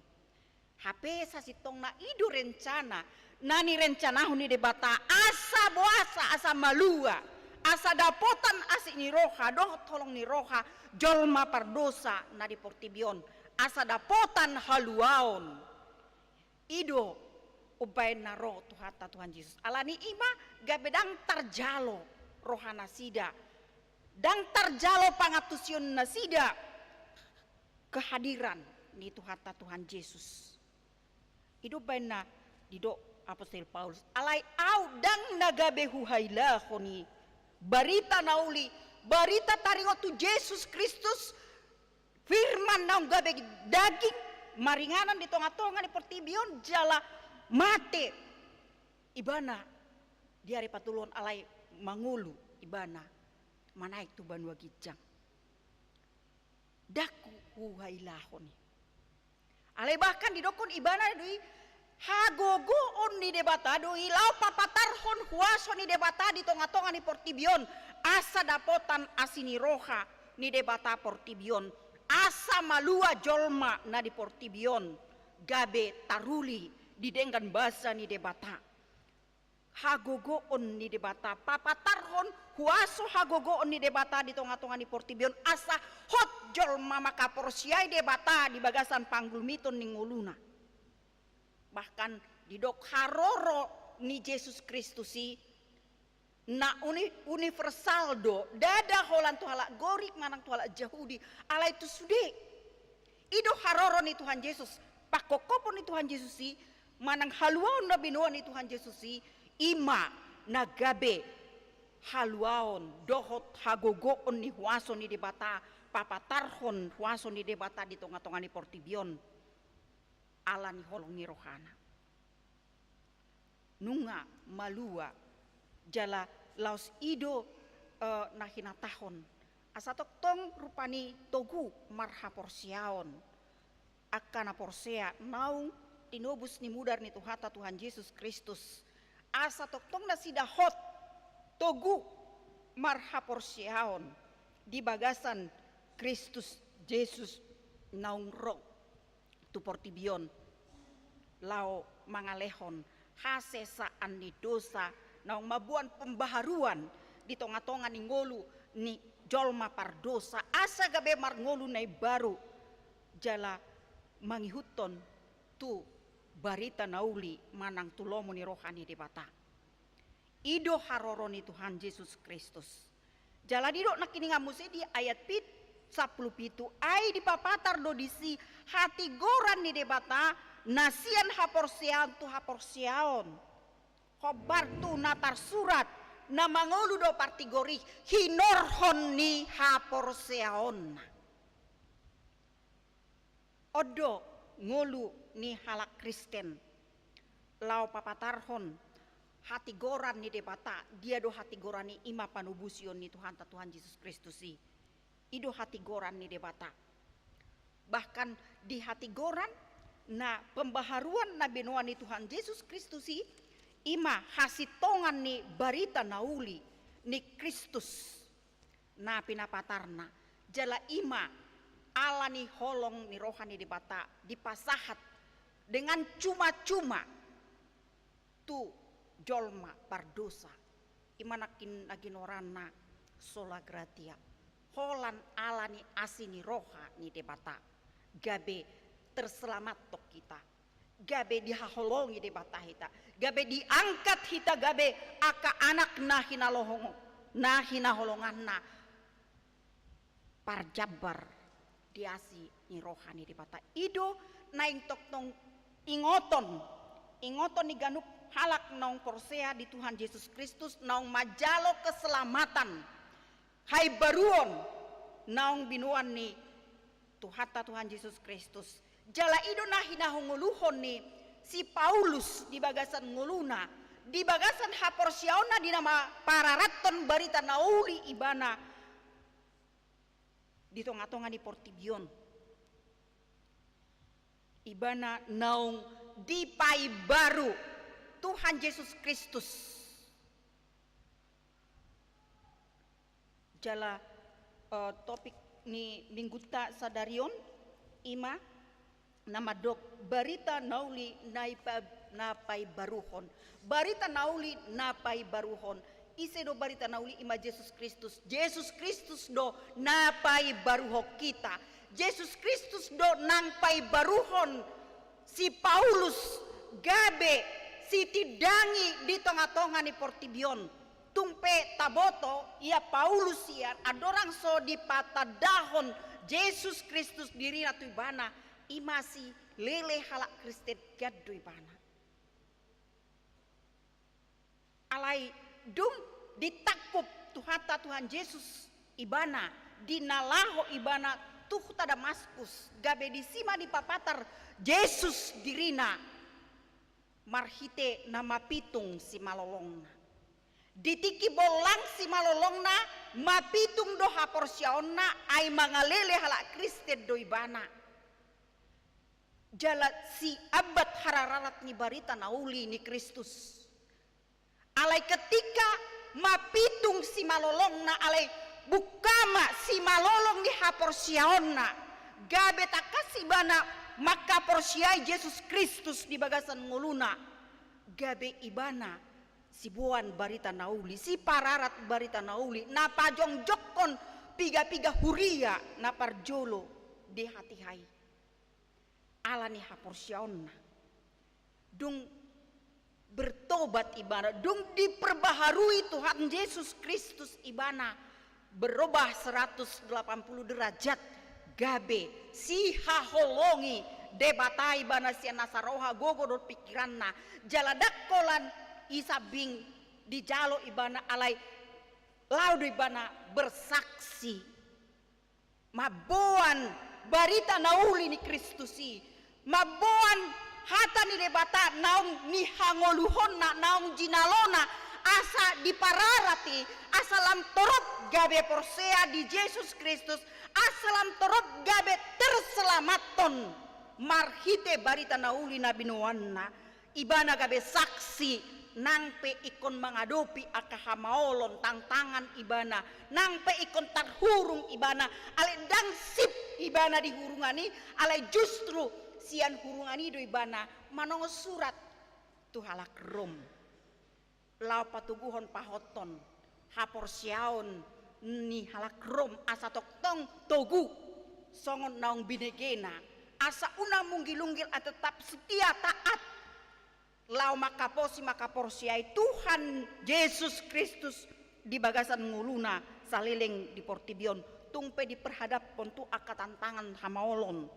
Hape sasintongna i do rencana na nirencanahon ni Debata, asa boasa, asa malua, asa dapotan asi ni roha dohot holong ni roha jolma pardosa na di portibi on, asa dapotan haluaon. I do umbahen na ro Tuhanta Tuhan Jesus. Alani i ma gabe ndang tarjalo rohanasida, ndang tarjalo pangantusionnasida kehadiran ni Tuhanta Tuhan Jesus. I do umbahen na didok apostel Paulus, alai au ndang na gabe huhailahon i barita na uli, barita taringot tu Jesus Kristus, Firman naung gabe daging, maringanan di tongatonga ni portibi on jala mate Ibana di ari patoluhon, alai mangolu Ibana manaek tu banua ginjang. Ndang huhailahon i. Alai bahkan didokkon Ibana do i hagogoon ni Debata do i laho papatarhon huaso ni Debata di tongatonga ni portibi on, asa dapotan asi ni roha ni Debata portibi on, asa malua jolma na di portibi on gabe taruli di denggan basa ni Debata. Hagogoon ni Debata, papatarhon huaso hagogoon ni Debata di tongatonga ni portibi on, asa hot jolma manghaporseai Debata di bagasan panggulmiton ni ngoluna. Bahkan didok haroro ni Jesus Kristus i na uni-, universal do, ndada holan tu halak Gorik manang tu halak Jahudi, alai tu sude. I do haroro ni Tuhan Jesus, pangkophopon ni Tuhan Jesus i manang haluaon na binoan ni Tuhan Jesus i, i ma na gabe haluaon dohot hagogoon ni huaso ni Debata, papatarhon huaso ni Debata di tongatonga ni portibi on ala ni holong ni rohana. Nunga malua jala laos i do, eh, na hinatahon. Asa tongtong rupani togu marhaporseaon angka na porsea naung tinobus ni mudar ni Tuhanta Tuhan Jesus Kristus. Asa tongtong nasida hot togu marhaporseaon di bagasan Kristus Jesus naung ro tu portibi on laho mangalehon hasesaan ni dosa, naung mamboan pembaharuan di tongatonga ni ngolu ni jolma pardosa, asa gabe marngolu na imbaru jala mangihuthon tu barita na uli manang tu lomo ni roha ni Debata. I do haroro ni Tuhan Jesus Kristus. Jala didok nangkiningan muse di ayat pit-, sampulu pitu, ai dipapatar do disi hatigoran ni Debata na sian haporseaon tu haporseaon. Hombar tu na tarsurat, na mangolu do partigor i hinorhon ni haporseaonna. On do ngolu ni halak Kristen laho papatarhon hatigoran ni Debata. Dia do hatigoran i? I ma panobusion ni Tuhanta Tuhan Jesus Kristus i. I do hatigoran ni Debata. Bahkan di hatigoran na pembaharuan na binoan ni Tuhan Jesus Kristus i, i ma hasintongan ni barita na uli ni Kristus na pinapatarna, jala i ma ala ni holong ni roha ni Debata dipasahat dengan cuma-cuma tu jolma pardosa. I ma nangkin na ginoaranna sola gratia, holan ala ni asi ni roha ni Debata, gabe terselamathon hita, gabe dihaholongi Debata hita, gabe diangkat hita gabe angka anak na hinalohong-, na hinaholonganna, parjambar di asi ni roha ni Debata. I do naeng tongtong ingoton, ingoton ni ganup halak naung porsea di Tuhan Jesus Kristus, naung manjalo keselamatan, haimbaruon naung binoan ni Tuhanta Tuhan Jesus Kristus. Jala i do na hinangoluhon ni si Paulus di bagasan ngoluna, di bagasan haporseaonna di na ma-, pararathon barita na uli ibana di tongatonga ni portibi on. Ibana naung dipaimbaru Tuhan Jesus Kristus. Jala, eh, topik ni minggunta sadari on i ma na mandok Barita na uli na ipa-, na paibaruhon. Barita na uli na paibaruhon. Ise do barita na uli? Ima Jesus Kristus. Jesus Kristus do na paibaruhon hita. Jesus Kristus do nang paibaruhon si Paulus gabe sitindangi di tonga-tonga ni portibi on. Tung pe taboto ia Paulus ia andorang so dipatandahon Jesus Kristus dirina tu ibana, ima silele halak Kristen, gandum ibana. Alai dung ditangkup Tuhanta Tuhan Jesus ibana, di na laho ibana tu huta Damaskus, gabe disi ma dipapatar Jesus dirina marhite na mapitung simalolongna. Di tingki bollang simalolongna, mapitung do haporseaonna, ai mangalele halak Kristen do ibana. Jala siambat harararat ni barita na uli ni Kristus. Alai ketika mapitung simalolongna, alai bungka ma simalolong ni haporseaonna, gabe tangkas ibana mangkaporseai Jesus Kristus di bagasan ngoluna, gabe ibana siboan barita na uli, sipararat barita na uli, na pajongjongkon piga-piga huria na parjolo di hatiha i. Ala ni haporseaonna. Dung bertobat ibana, dung diperbaharui Tuhan Jesus Kristus ibana, berubah seratus delapan puluh derajat, gabe sihaholongi Debata ibana sian nasa roha, gogo dohot pingkiranna, jala ndang holan i sambing dijalo ibana, alai laho do ibana bersaksi. Mamboan barita na uli ni Kristus i, mamboan hata ni Debata naung nihangoluhonna, naung jinalona, asa dipararat i, asa lam torop gabe porsea di Jesus Kristus, asa lam torop gabe terselamathon marhite barita na uli na binoanna. Ibana gabe saksi, nang pe ingkon mangadopi angka hamaolon, tantangan ibana, nang pe ingkon tarhurung ibana, alai ndang sip ibana di hurungan i, alai justru sian hurungan i do ibana manongos surat tu halak Rom. Laho patoguhon, pahothon haporseaon ni halak Rom asa tongtong togu songon naung binegena, asa unang munggil-unggil, tetap setia, taat, laho mangkaposi, mangkaporseai Tuhan Jesus Kristus di bagasan ngoluna saleleng di portibi on, tung pe diperhadaphon tu angka tantangan hamaolon.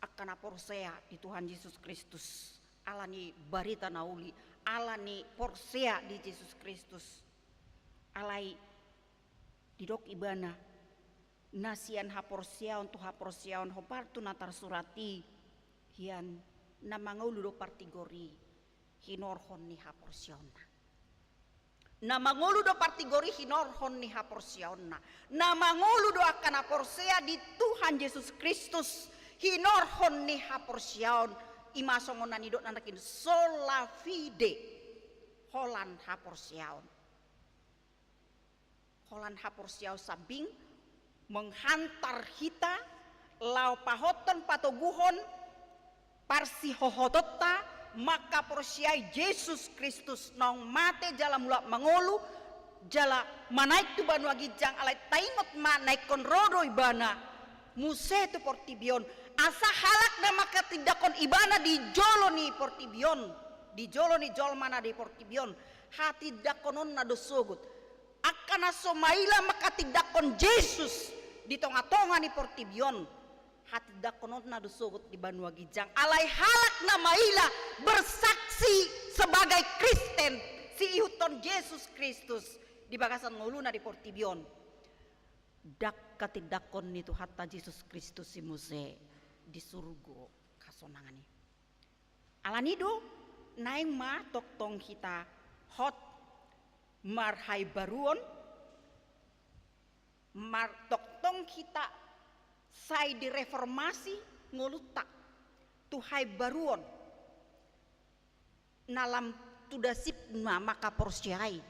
Angka na porsea di Tuhan Jesus Kristus, ala ni barita na uli, ala ni porsea di Jesus Kristus. Alai didok ibana, na sian haporseaon tu haporseaon hombar tu na tarsurat i, hian na mangolu do partigor i hinorhon ni haporseaonna. Na mangolu do partigor i hinorhon ni haporseaonna. Na mangolu do angka na porsea di Tuhan Jesus Kristus hinorhon ni haporseaon. Ima songon na nidok na nangkin, sola fide, holan haporseaon. Holan haporseaon sambing menghantar hita laho pahothon, patoguhon parsihohotonta mangkaporseai Jesus Kristus naung mate jala mulak mangolu, jala manaek tu banua ginjang. Alai taingot ma, na ingkon ro do ibana muse tu portibi on, asa halak na mangkatindangkon ibana di jolo ni portibi on, di jolo ni jolma na di portibi on, hatindangkononna do sogot. Angka na so maila mangkatindangkon Jesus di tonga-tonga ni portibi on, hatindangkononna do sogot di banua ginjang. Alai halak na maila bersaksi sebagai Kristen, siihuthon Jesus Kristus di bagasan ngoluna di portibi on, ndang katindangkon ni Tuhanta Jesus Kristus i muse di surgo hasonangan i. Alani do naeng ma tongtong hita hot marhaibaruon, mar-, tongtong hita sai direformasi ngolunta tu haibaruon na lam tu dasipna mangkaporseai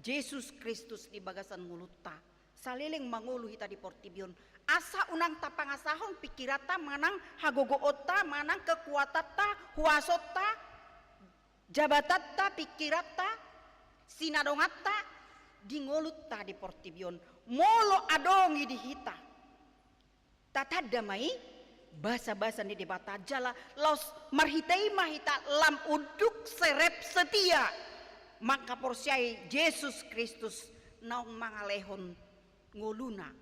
Jesus Kristus di bagasan ngolunta Saleleng mangolu hita di portibi on, asa unang tapangasahon pingkiranta manang hagogoonta manang kekuatanta, huasonta, jabatanta, pingkiranta, sinadonganta di ngolunta di portibi on. Molo adong i di hita, tatanda ma i basabasa ni Debata jala laos marhite i ma hita lam unduk serep setia mangkaporseai Jesus Kristus naung mangalehon ngoluna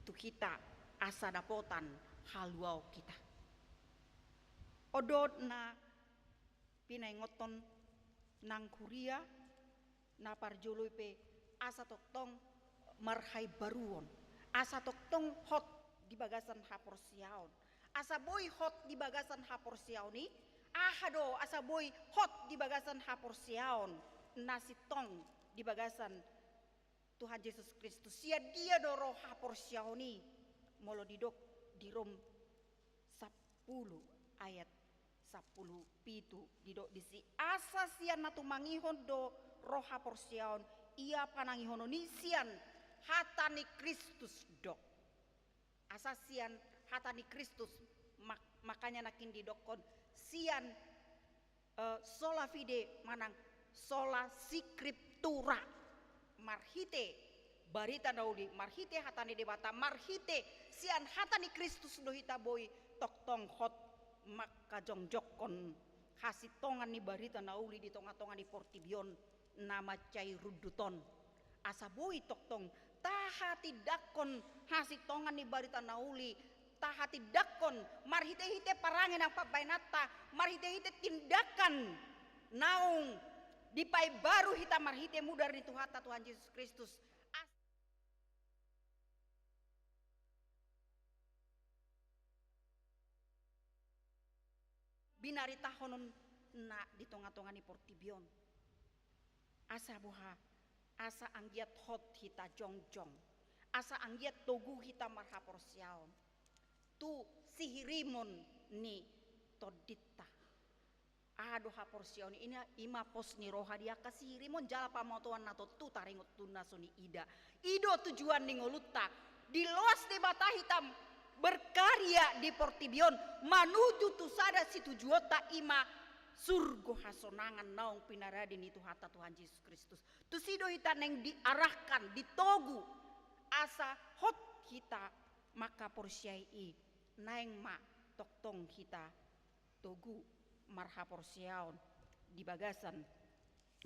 tu hita asa dapotan haluaon hita. On do na pinaingothon nang huria na parjolo i pe, asa tongtong marhaimbaruon, asa tongtong hot di bagasan haporseaon, asa boi hot di bagasan haporseaon i. Aha do asa boi hot di bagasan haporseaon na sintong di bagasan Tuhan Jesus Kristus? Sian dia do ro haporseaon i? Molo didok di Rom sampulu ayat sampulu pitu, didok disi, asa sian na tumangihon do ro haporseaon, ia panangihonon i sian hata ni Kristus do. Asa sian hata ni Kristus, mak-, makanya nangkin didokkon sian eh, sola fide manang sola scriptura, marhite barita na uli, marhite hata ni Debata, marhite sian hata ni Kristus do hita boi tongtong hot mangkajongjongkon hasintongan ni barita na uli di tongatonga ni portibi on na mansai rundut on. Asa boi tongtong tahatindangkon hasintongan ni barita na uli, tahatindangkon marhitehite parange nang pambahenanta, marhitehite tindakan naung dipaimbaru hita marhite mudar ni Tuhanta Tuhan Jesus Kristus. As- Binaritahononna di tongatonga ni portibi on. Asa boha? Asa anggiat hot hita jongjong, asa anggiat togu hita marhaporseaon tu sihirimon ni tondinta. Aha do haporseaon i? Ima pos ni roha di angka sihirimon jala pamotoan na tontu taringot tu na so niida. I do tujuan ni ngolunta. Diloas Debata hita berkarya di portibi on manuju tu sada situjuonta, ima surgo hasonangan naung pinarade ni Tuhanta Tuhan Jesus Kristus. Tusi do hita naeng diarahkan, ditogu asa hot hita mangkaporseai i. Naeng ma tongtong hita togu marhaporseaon di bagasan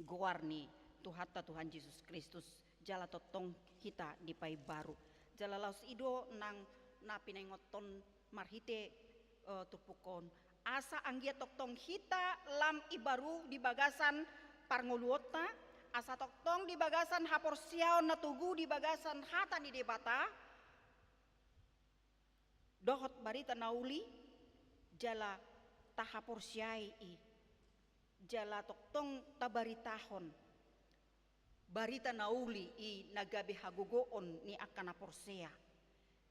goar ni Tuhanta Tuhan Jesus Kristus jala tongtong hita dipaimbaru. Jala laos i do nang na pinaingothon marhite eh, turpuk on, asa anggiat tongtong hita lam imbaru di bagasan parngoluonta, asa tongtong di bagasan haporseaon na togu di bagasan hata ni Debata dohot barita na uli, jala tahaporseai i, jala tongtong tabaritahon barita na uli i na gabe hagogoon ni angka na porsea.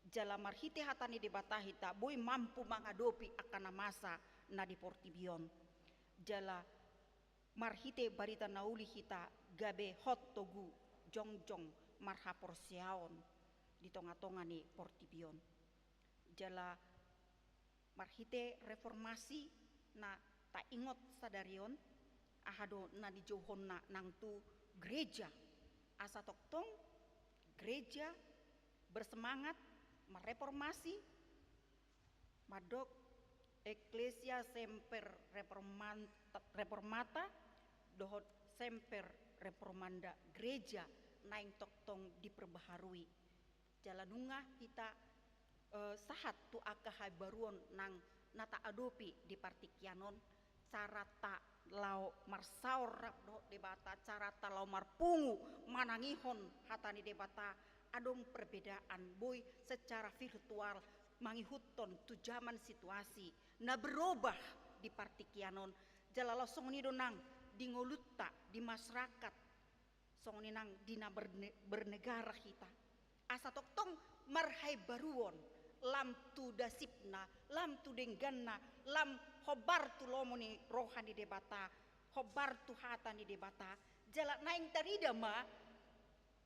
Jala marhite hata ni Debata hita boi mampu mangadopi angka na masa na di portibi on. Jala marhite barita na uli hita gabe hot togu jongjong marhaporseaon di tongatonga ni portibi on. Jala marhite reformasi na taingot sadari on, aha do na nijouhonna nang tu gereja, asa tongtong gereja bersemangat marreformasi, mandok Ecclesia semper reformant-, reformata, dohot semper reformanda, gereja naeng tongtong diperbaharui. Jala nunga hita eh, sahat tu angka haimbaruon nang na taadopi di partingkian on, caranta laho marsaor rap dohot Debata, caranta laho marpungu manangihon hata ni Debata, adong perbedaan boi secara virtual mangihuthon tu jaman situasi na berobah di partingkian on. Jala laos songon i do nang di ngolunta di masyarakat, songon i nang di na berne-, bernegara hita. Asa tongtong marhaimbaruon lam tu dasipna, lam tu dengganna, lam hombar tu lomo ni roha ni Debata, hombar tu hata ni Debata. Jala naeng tarida ma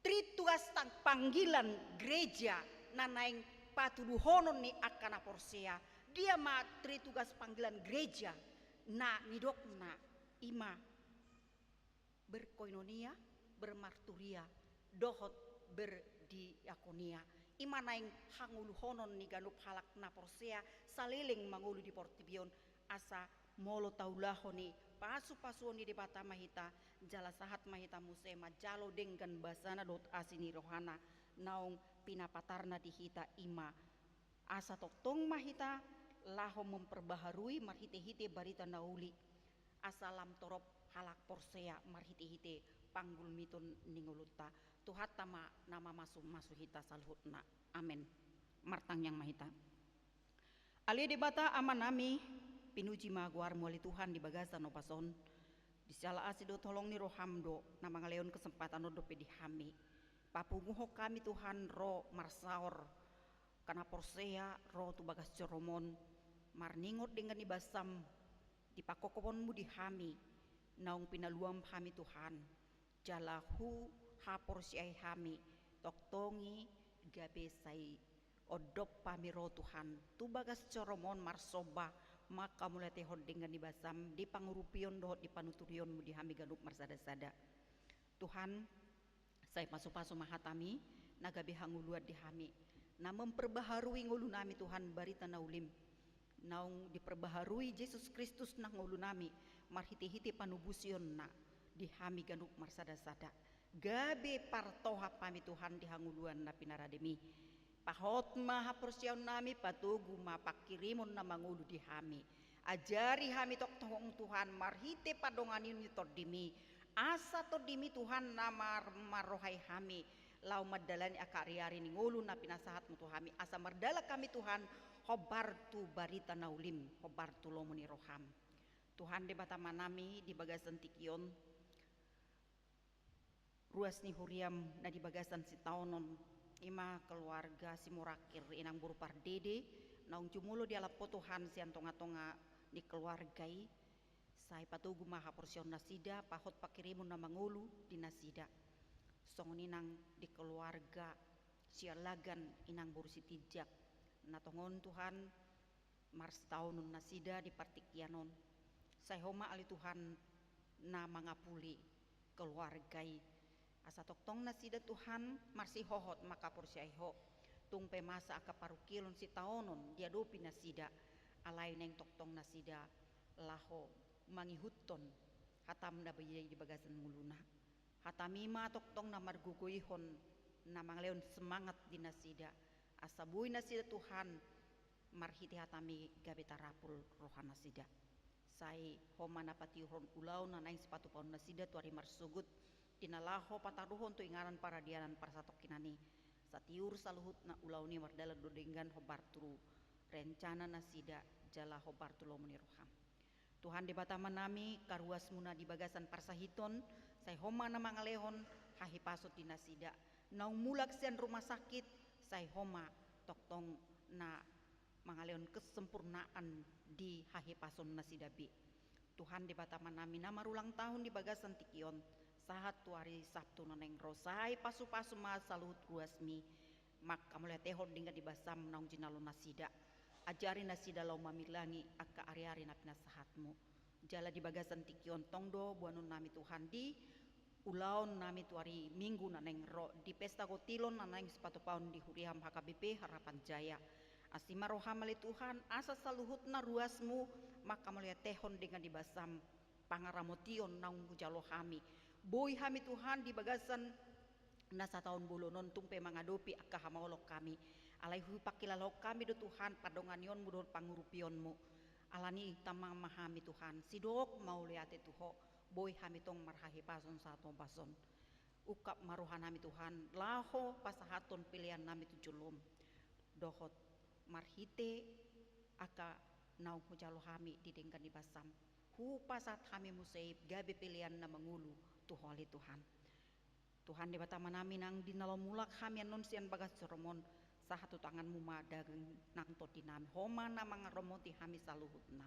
Tritugas tang panggilan gereja na naeng patuduhonon ni angka na porsea. Dia ma tritugas panggilan gereja? Na nidokna i ma berkoinonia, bermarturia, dohot berdiakonia. I ma naeng hangoluhonon ni ganup halak na porsea saleleng mangolu di portibi on, asa molo taulahon i pasupasuon ni Debata ma hita, jala sahat ma hita muse manjalo denggan basana dohot asi ni rohana naung pinapatarna di hita, i ma asa tongtong ma hita laho memperbaharui marhitehite barita na uli, asa lam torop halak porsea marhitehite panggulmiton ni ngolunta. Tuhanta ma na mamasumasu hita saluhutna. Amen. Martangiang ma hita. Ale Debata Amanami, pinuji ma goarmu ale Tuhan di bagasan opas on. Di siala asi dohot holong ni roham do na mangalehon kesempatan on dope di hami. Papunguhon hami Tuhan ro marsaor, angka na porsea ro tu bagas joroMon, marningot denggan ni basam di pangkophononmu di hami, naung pinaluam hami Tuhan, jala huhaporseai hami, tongtong i gabe sai ondop hami ro Tuhan, tu bagas joroMon marsomba, mangkamauliatehon denggan ni basam di pangurupion dohot di panuturionmu di hami ganup marsadasada. Tuhan, sai pasupasu ma hatami, na gabe hangoluan di hami, na memperbaharui ngolunami Tuhan barita na ulim, naung diperbaharui Jesus Kristus nang ngolunami, marhitehite panubusionna di hami ganup marsadasada. Gabe partohap hami Tuhan di hangoluan na pinarademi. Pahot ma haporseaonnami, patogu ma pangkirimon na mangolu di hami. Ajari hami tongtong Tuhan marhite padonganon ni tondimi. Asa tondimi Tuhan na mar-, marrohai hami laho mandalani angka ariari ni ngolu na pinasahatmu tu hami. Asa mardalan hami Tuhan hombar tu barita na ulim, hombar tu lomo ni roham. Tuhan Debata Amanami, di bagasan tingki on, ruas ni huriam na di bagasan sitaonon, i ma keluarga Simorangkir, inang boru Pardede, naung jumolo dialap Ho Tuhan sian tongatonga ni keluarga i, sai patogu ma haporseaon nasida, pahot pangkirimon na mangolu di nasida. Songon i nang di keluarga Sialagan, inang boru Sitinjak, na tongon Tuhan, marsitaonon nasida di partingkian on. Sai Ho ma ale Tuhan na mangapuli keluarga i. Asa tongtong nasida Tuhan marsihohot mangkaporseai Ho. Tung pe masa angka parungkilon sitaonon diadopi nasida, alai naeng tongtong nasida laho mangihuthon hatam na badia i di bagasan ngoluna. Hatami ma tongtong na margogoihon, na mangalehon semangat di nasida. Asa boi nasida Tuhan, marhite hatami gabe tarapul roha nasida. Sai Ho ma na patiurhon ulaon na naeng sipatupaon nasida tu ari marsogot, di na laho pataruhon tu inganan paradianan parsatongkinan i. Satiur saluhutna ulaon i mardalan do denggan hombar tu rencana nasida jala hombar tu lomo ni roham. Tuhan Debata Amanami, karuasmuna di bagasan parsahiton, sai Ho ma na mangalehon hahipason di nasida. Naung mulak sian rumah sakit, sai Ho ma tongtong na mangalehon kesempurnaan di hahipason nasida be. Tuhan Debata Amanami na marulang tahun di bagasan tingki on, sahat tu ari Sabtu na naeng ro, sai pasupasu ma saluhut ruasmi, mangkamauliatehon denggan ni basam naung jinalo nasida. Ajari nasida laho mamilangi angka ariari na pinasahatmu. Jala di bagasan tingki on tong do boanonnami Tuhan di ulaonnami tu ari Minggu na naeng ro, di pesta gotilon na naeng sipatupaon di huriam H K B P Harapan Jaya. Asi ma roham ale Tuhan, asa saluhutna ruasmu mangkamauliatehon denggan ni basam pangaramotion naung hujalo hami. Boi hami Tuhan di bagasan na sataon bolon on tung pe mangadopi angka hamaolon hami. Alai hupangkilalahon hami do Tuhan padonganionmu dohot pangurupionmu. Alani i tama ma hami Tuhan, sidok mauliate tu Ho, boi hami tong marhahipason sahat ombas on. Ungkap ma rohanami Tuhan, laho pasahathon peleannami tu jolom. Dohot marhite angka naung hujalo hami di denggan ni basam, hupasahat hami muse i gabe pelean na mangolu tu Ho ale Tuhan. Tuhan Debata Amanami, nang di na laho mulak hami annon sian bagas joroMon, sahat tu tanganmu ma daging nang tondinami, Ho ma na mangaramoti hami saluhutna.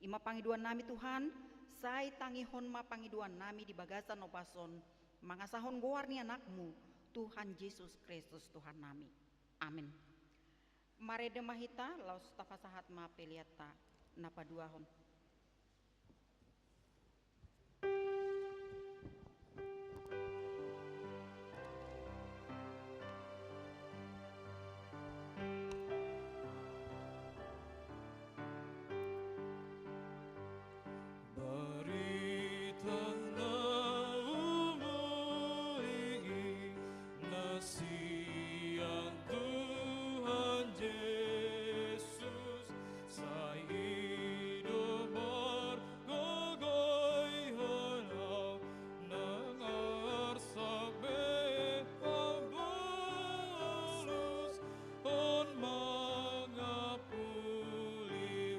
I ma pangidoannami Tuhan, sai tangihon ma pangidoannami di bagasan ombas on, mangasahon goar ni anakmu, Tuhan Jesus Kristus Tuhan nami. Amin. Marende ma hita, laos tapasahat ma peleanta na paduahon. Barita na umuli na sian Tuhan Jesus, sai i do margogoihon au, nang arsak be hambolus, on mangapuli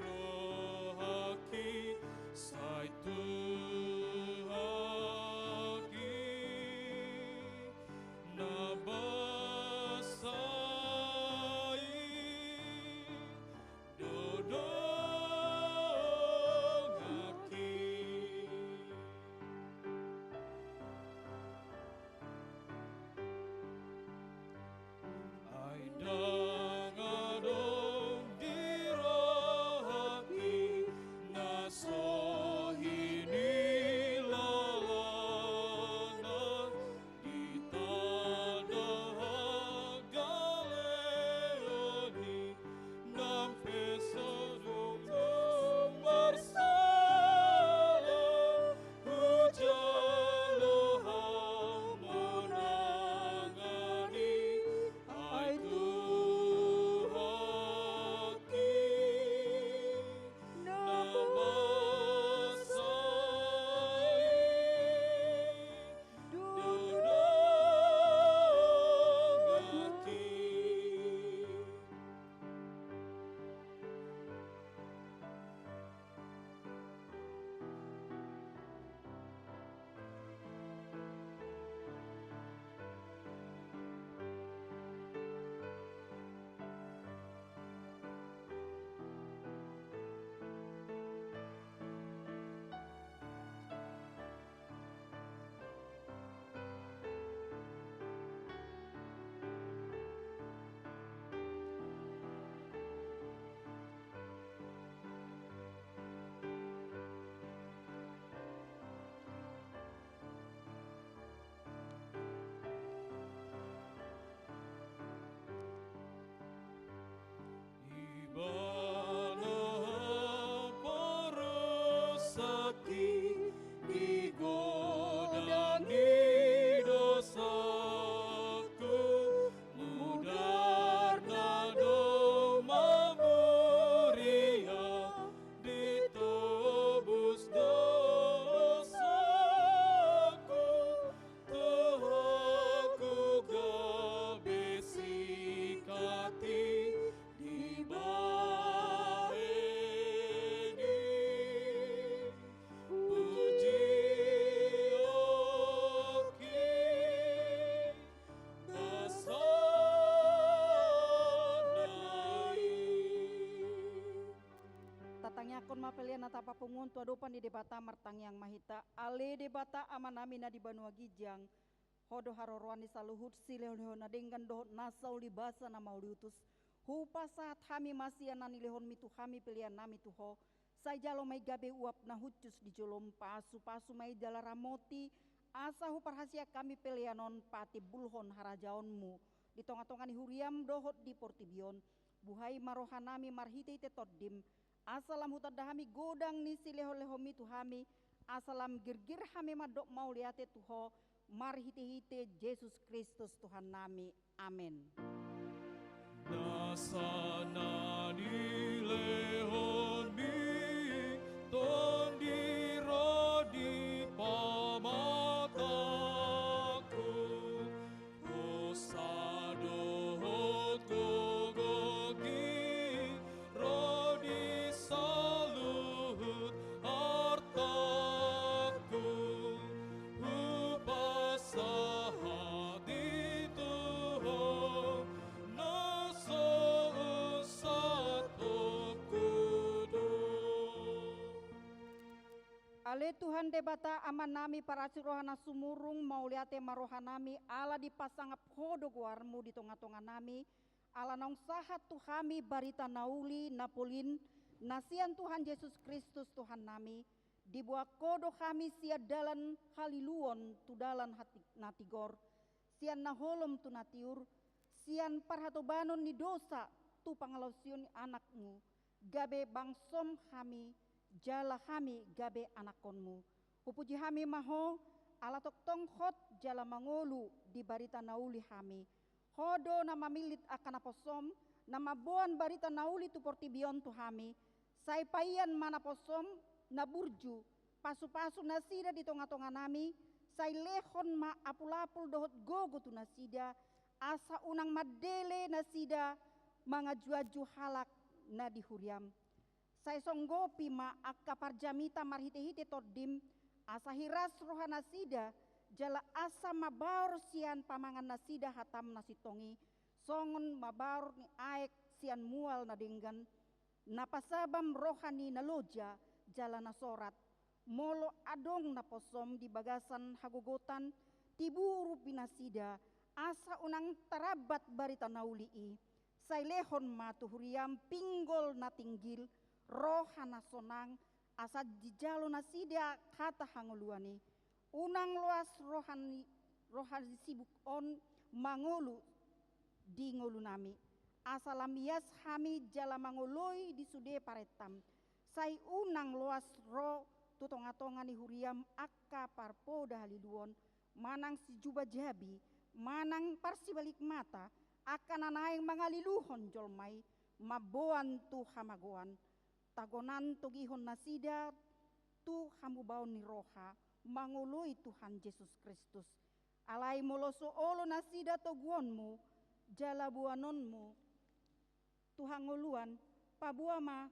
rohangki, sai Tuhanki na basa i do donganki. Ai ndang adong di rohangki na so hinilalana, di tanda hagaleon i, nang pe so dung marsala, hujalo hamonangan i, ai Tuhanki na basa i do donganki. Ibana haporusangki di godang ni dosangku, mudarna do mamuria, ditobus dosangku, Tuhanku gabe singkat i dibahen i. Pujionki basana i. Tatangiangkon ma pelean na tapapungu on tu adopan ni Debata. Martangiang ma hita. Ale Debata Amanami na di banua ginjang, Ho do haroroan ni saluhut silehonlehon na denggan dohot nasa ulibasa na mauliutus. Hupasahat hami ma sian na nilehonmi tu hami pelean nami tu Ho. Sai jalo ma i gabe uap na hushus di jolom, pasupasu ma i jala ramoti, asa huparhaseang hami pelean on patimbulhon harajaonmu di tongatonga ni huriam dohot di portibi on. Buhai ma rohanami marhitehite Tondim, asa lam hutanda hami godang ni silehonlehonmi tu hami, asa lam girgir hami mandok mauliate tu Ho, marhitehite Jesus Kristus Tuhannami. Amen. Nasa na nilehonmi Tondi ro di pamatangku, hosa dohot gogohi ro di saluhut artangku, hupasahat i tu Ho na so unsat hongku. Tuhan Debata Amanami parasi roha na sumurung, mauliate ma rohanami ala dipasangap Ho do goarMu di tongatonganami, ala naung sahat tu hami barita na uli na polin na sian Tuhan Jesus Kristus Tuhannami. Diboan Ho do hami sian dalan haliluon tu dalan hati-, na tigor, sian na holom tu na tiur, sian parhatobanon ni dosa tu pangalaosion ni AnakMu, gabe bangsoM hami, jala hami gabe anakonMu. Hupuji hami ma Ho, ala tongtong hot jala mangolu di barita na uli hami. Ho do na mamillit angka naposoM, na mamboan barita na uli tu portibi on tu hami. Sai paian ma naposoM na burju, pasupasu nasida di tongatonganami, sai lehon ma apulapul dohot gogo tu nasida, asa unang mandele nasida manganjuanju halak na di huriaM. Sai songgopi ma angka parjamita marhitehite TondiM, asa hiras rohanasida, jala asa mabaor sian pamangan nasida hataM na sintong i, songon mabaor ni aek sian mual na denggan, na pasabaM roha ni na loja jala na sorat. Molo adong naposoM di bagasan hagogotan, tibu urupi nasida, asa unang tarambat barita na uli i. Sai lehon ma tu huriaM pinggol na tinggil, roha na sonang, asa dijalo nasida hata hangoluan i. Unang loas roha ni, roha ni sibuk on mangolu di ngolunami, asa lam ias hami jala mangoloi di sude parentaM. Sai unang loas ro tu tongatonga ni huriaM angka parpoda haliluon, manang sijuba jabi, manang parsibalik mata, angka na naeng mangaliluhon jolma i, mamboan tu hamagoan. Tagonan togihon nasida tu hamubaon ni roha, mangoloi Tuhan Jesus Kristus. Alai molo so olo nasida toguonMu, jala boanonMu tu hangoluan, paboa ma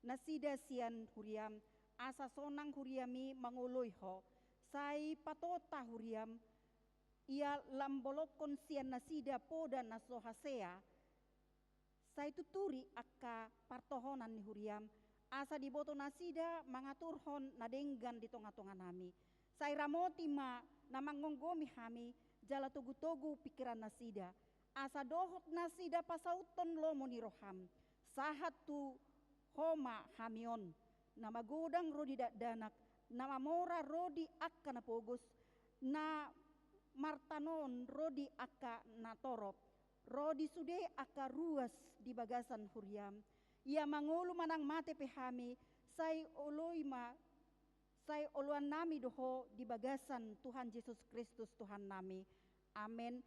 nasida sian huriaM, asa sonang huriaM i mangoloi Ho. Sai patota huriaM, ia lam bolongkon sian nasida poda na so hasea. Sai tuturi angka partohonan ni huriaM, asa diboto nasida mangaturhon na denggan di tongatonganami. Sai ramoti ma na manggomgomi hami, jala togutogu pingkiran nasida, asa dohot nasida pasauthon lomo ni rohaM. Sahat tu Ho ma hami on, na magodang ro di dakdanak, na mamora ro di angka na pogos, na martanoon ro di angka na torop, ro di sude angka ruas di bagasan huriaM. Ia mangolu manang mate pe hami, sai oloi ma, sai oloannami do Ho di bagasan Tuhan Jesus Kristus Tuhannami. Amen.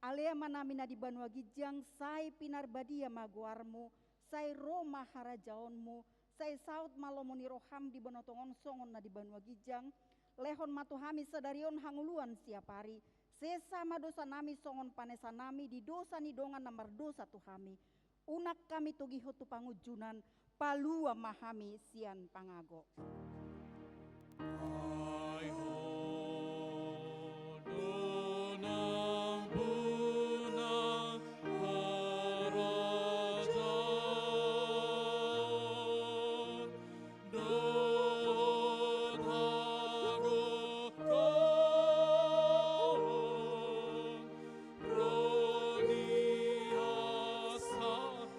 Ale Amanami na di banua ginjang, sai pinarbadia ma goarMu, sai ro ma harajaonMu, sai saut ma lomo ni rohaM di banua tonga on songon na di banua ginjang. Lehon ma tu hami sadari on hangoluan siapari. Sesa ma dosanami songon panesanami di dosa ni dongan na mardosa tu hami. Unang hami togihon tu pangunjunan, palua ma hami sian pangago. Ai Ho do nampuna harajaon dohot hagogotan, ro di hasangapon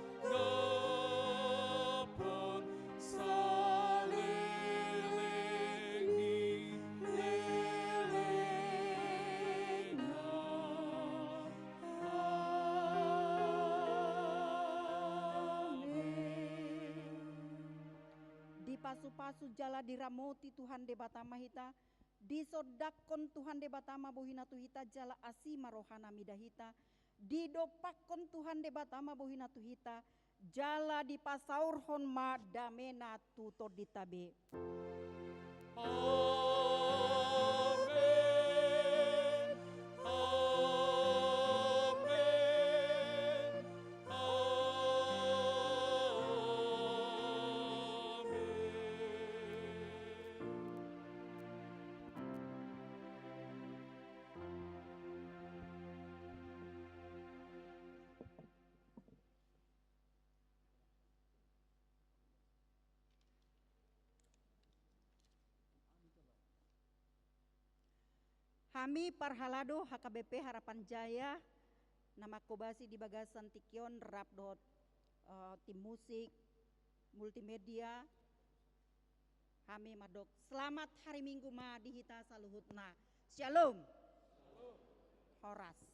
saleleng ni lelengna. Amen. Dipasupasu jala diramoti Tuhan Debata ma hita, disondangkon Tuhan Debata ma bohina tu hita, jala asi ma rohana mida hita, didompakkon Tuhan Debata ma bohina tu hita, jala dipasaorhon ma damena tu tondinta be. Amen. Amen. Amen. Hami parhalado H K B P Harapan Jaya na mangkobasi di bagasan tingki on rap dohot, eh, tim musik, multimedia, hami mandok selamat hari Minggu ma di hita saluhutna. Shalom. Horas.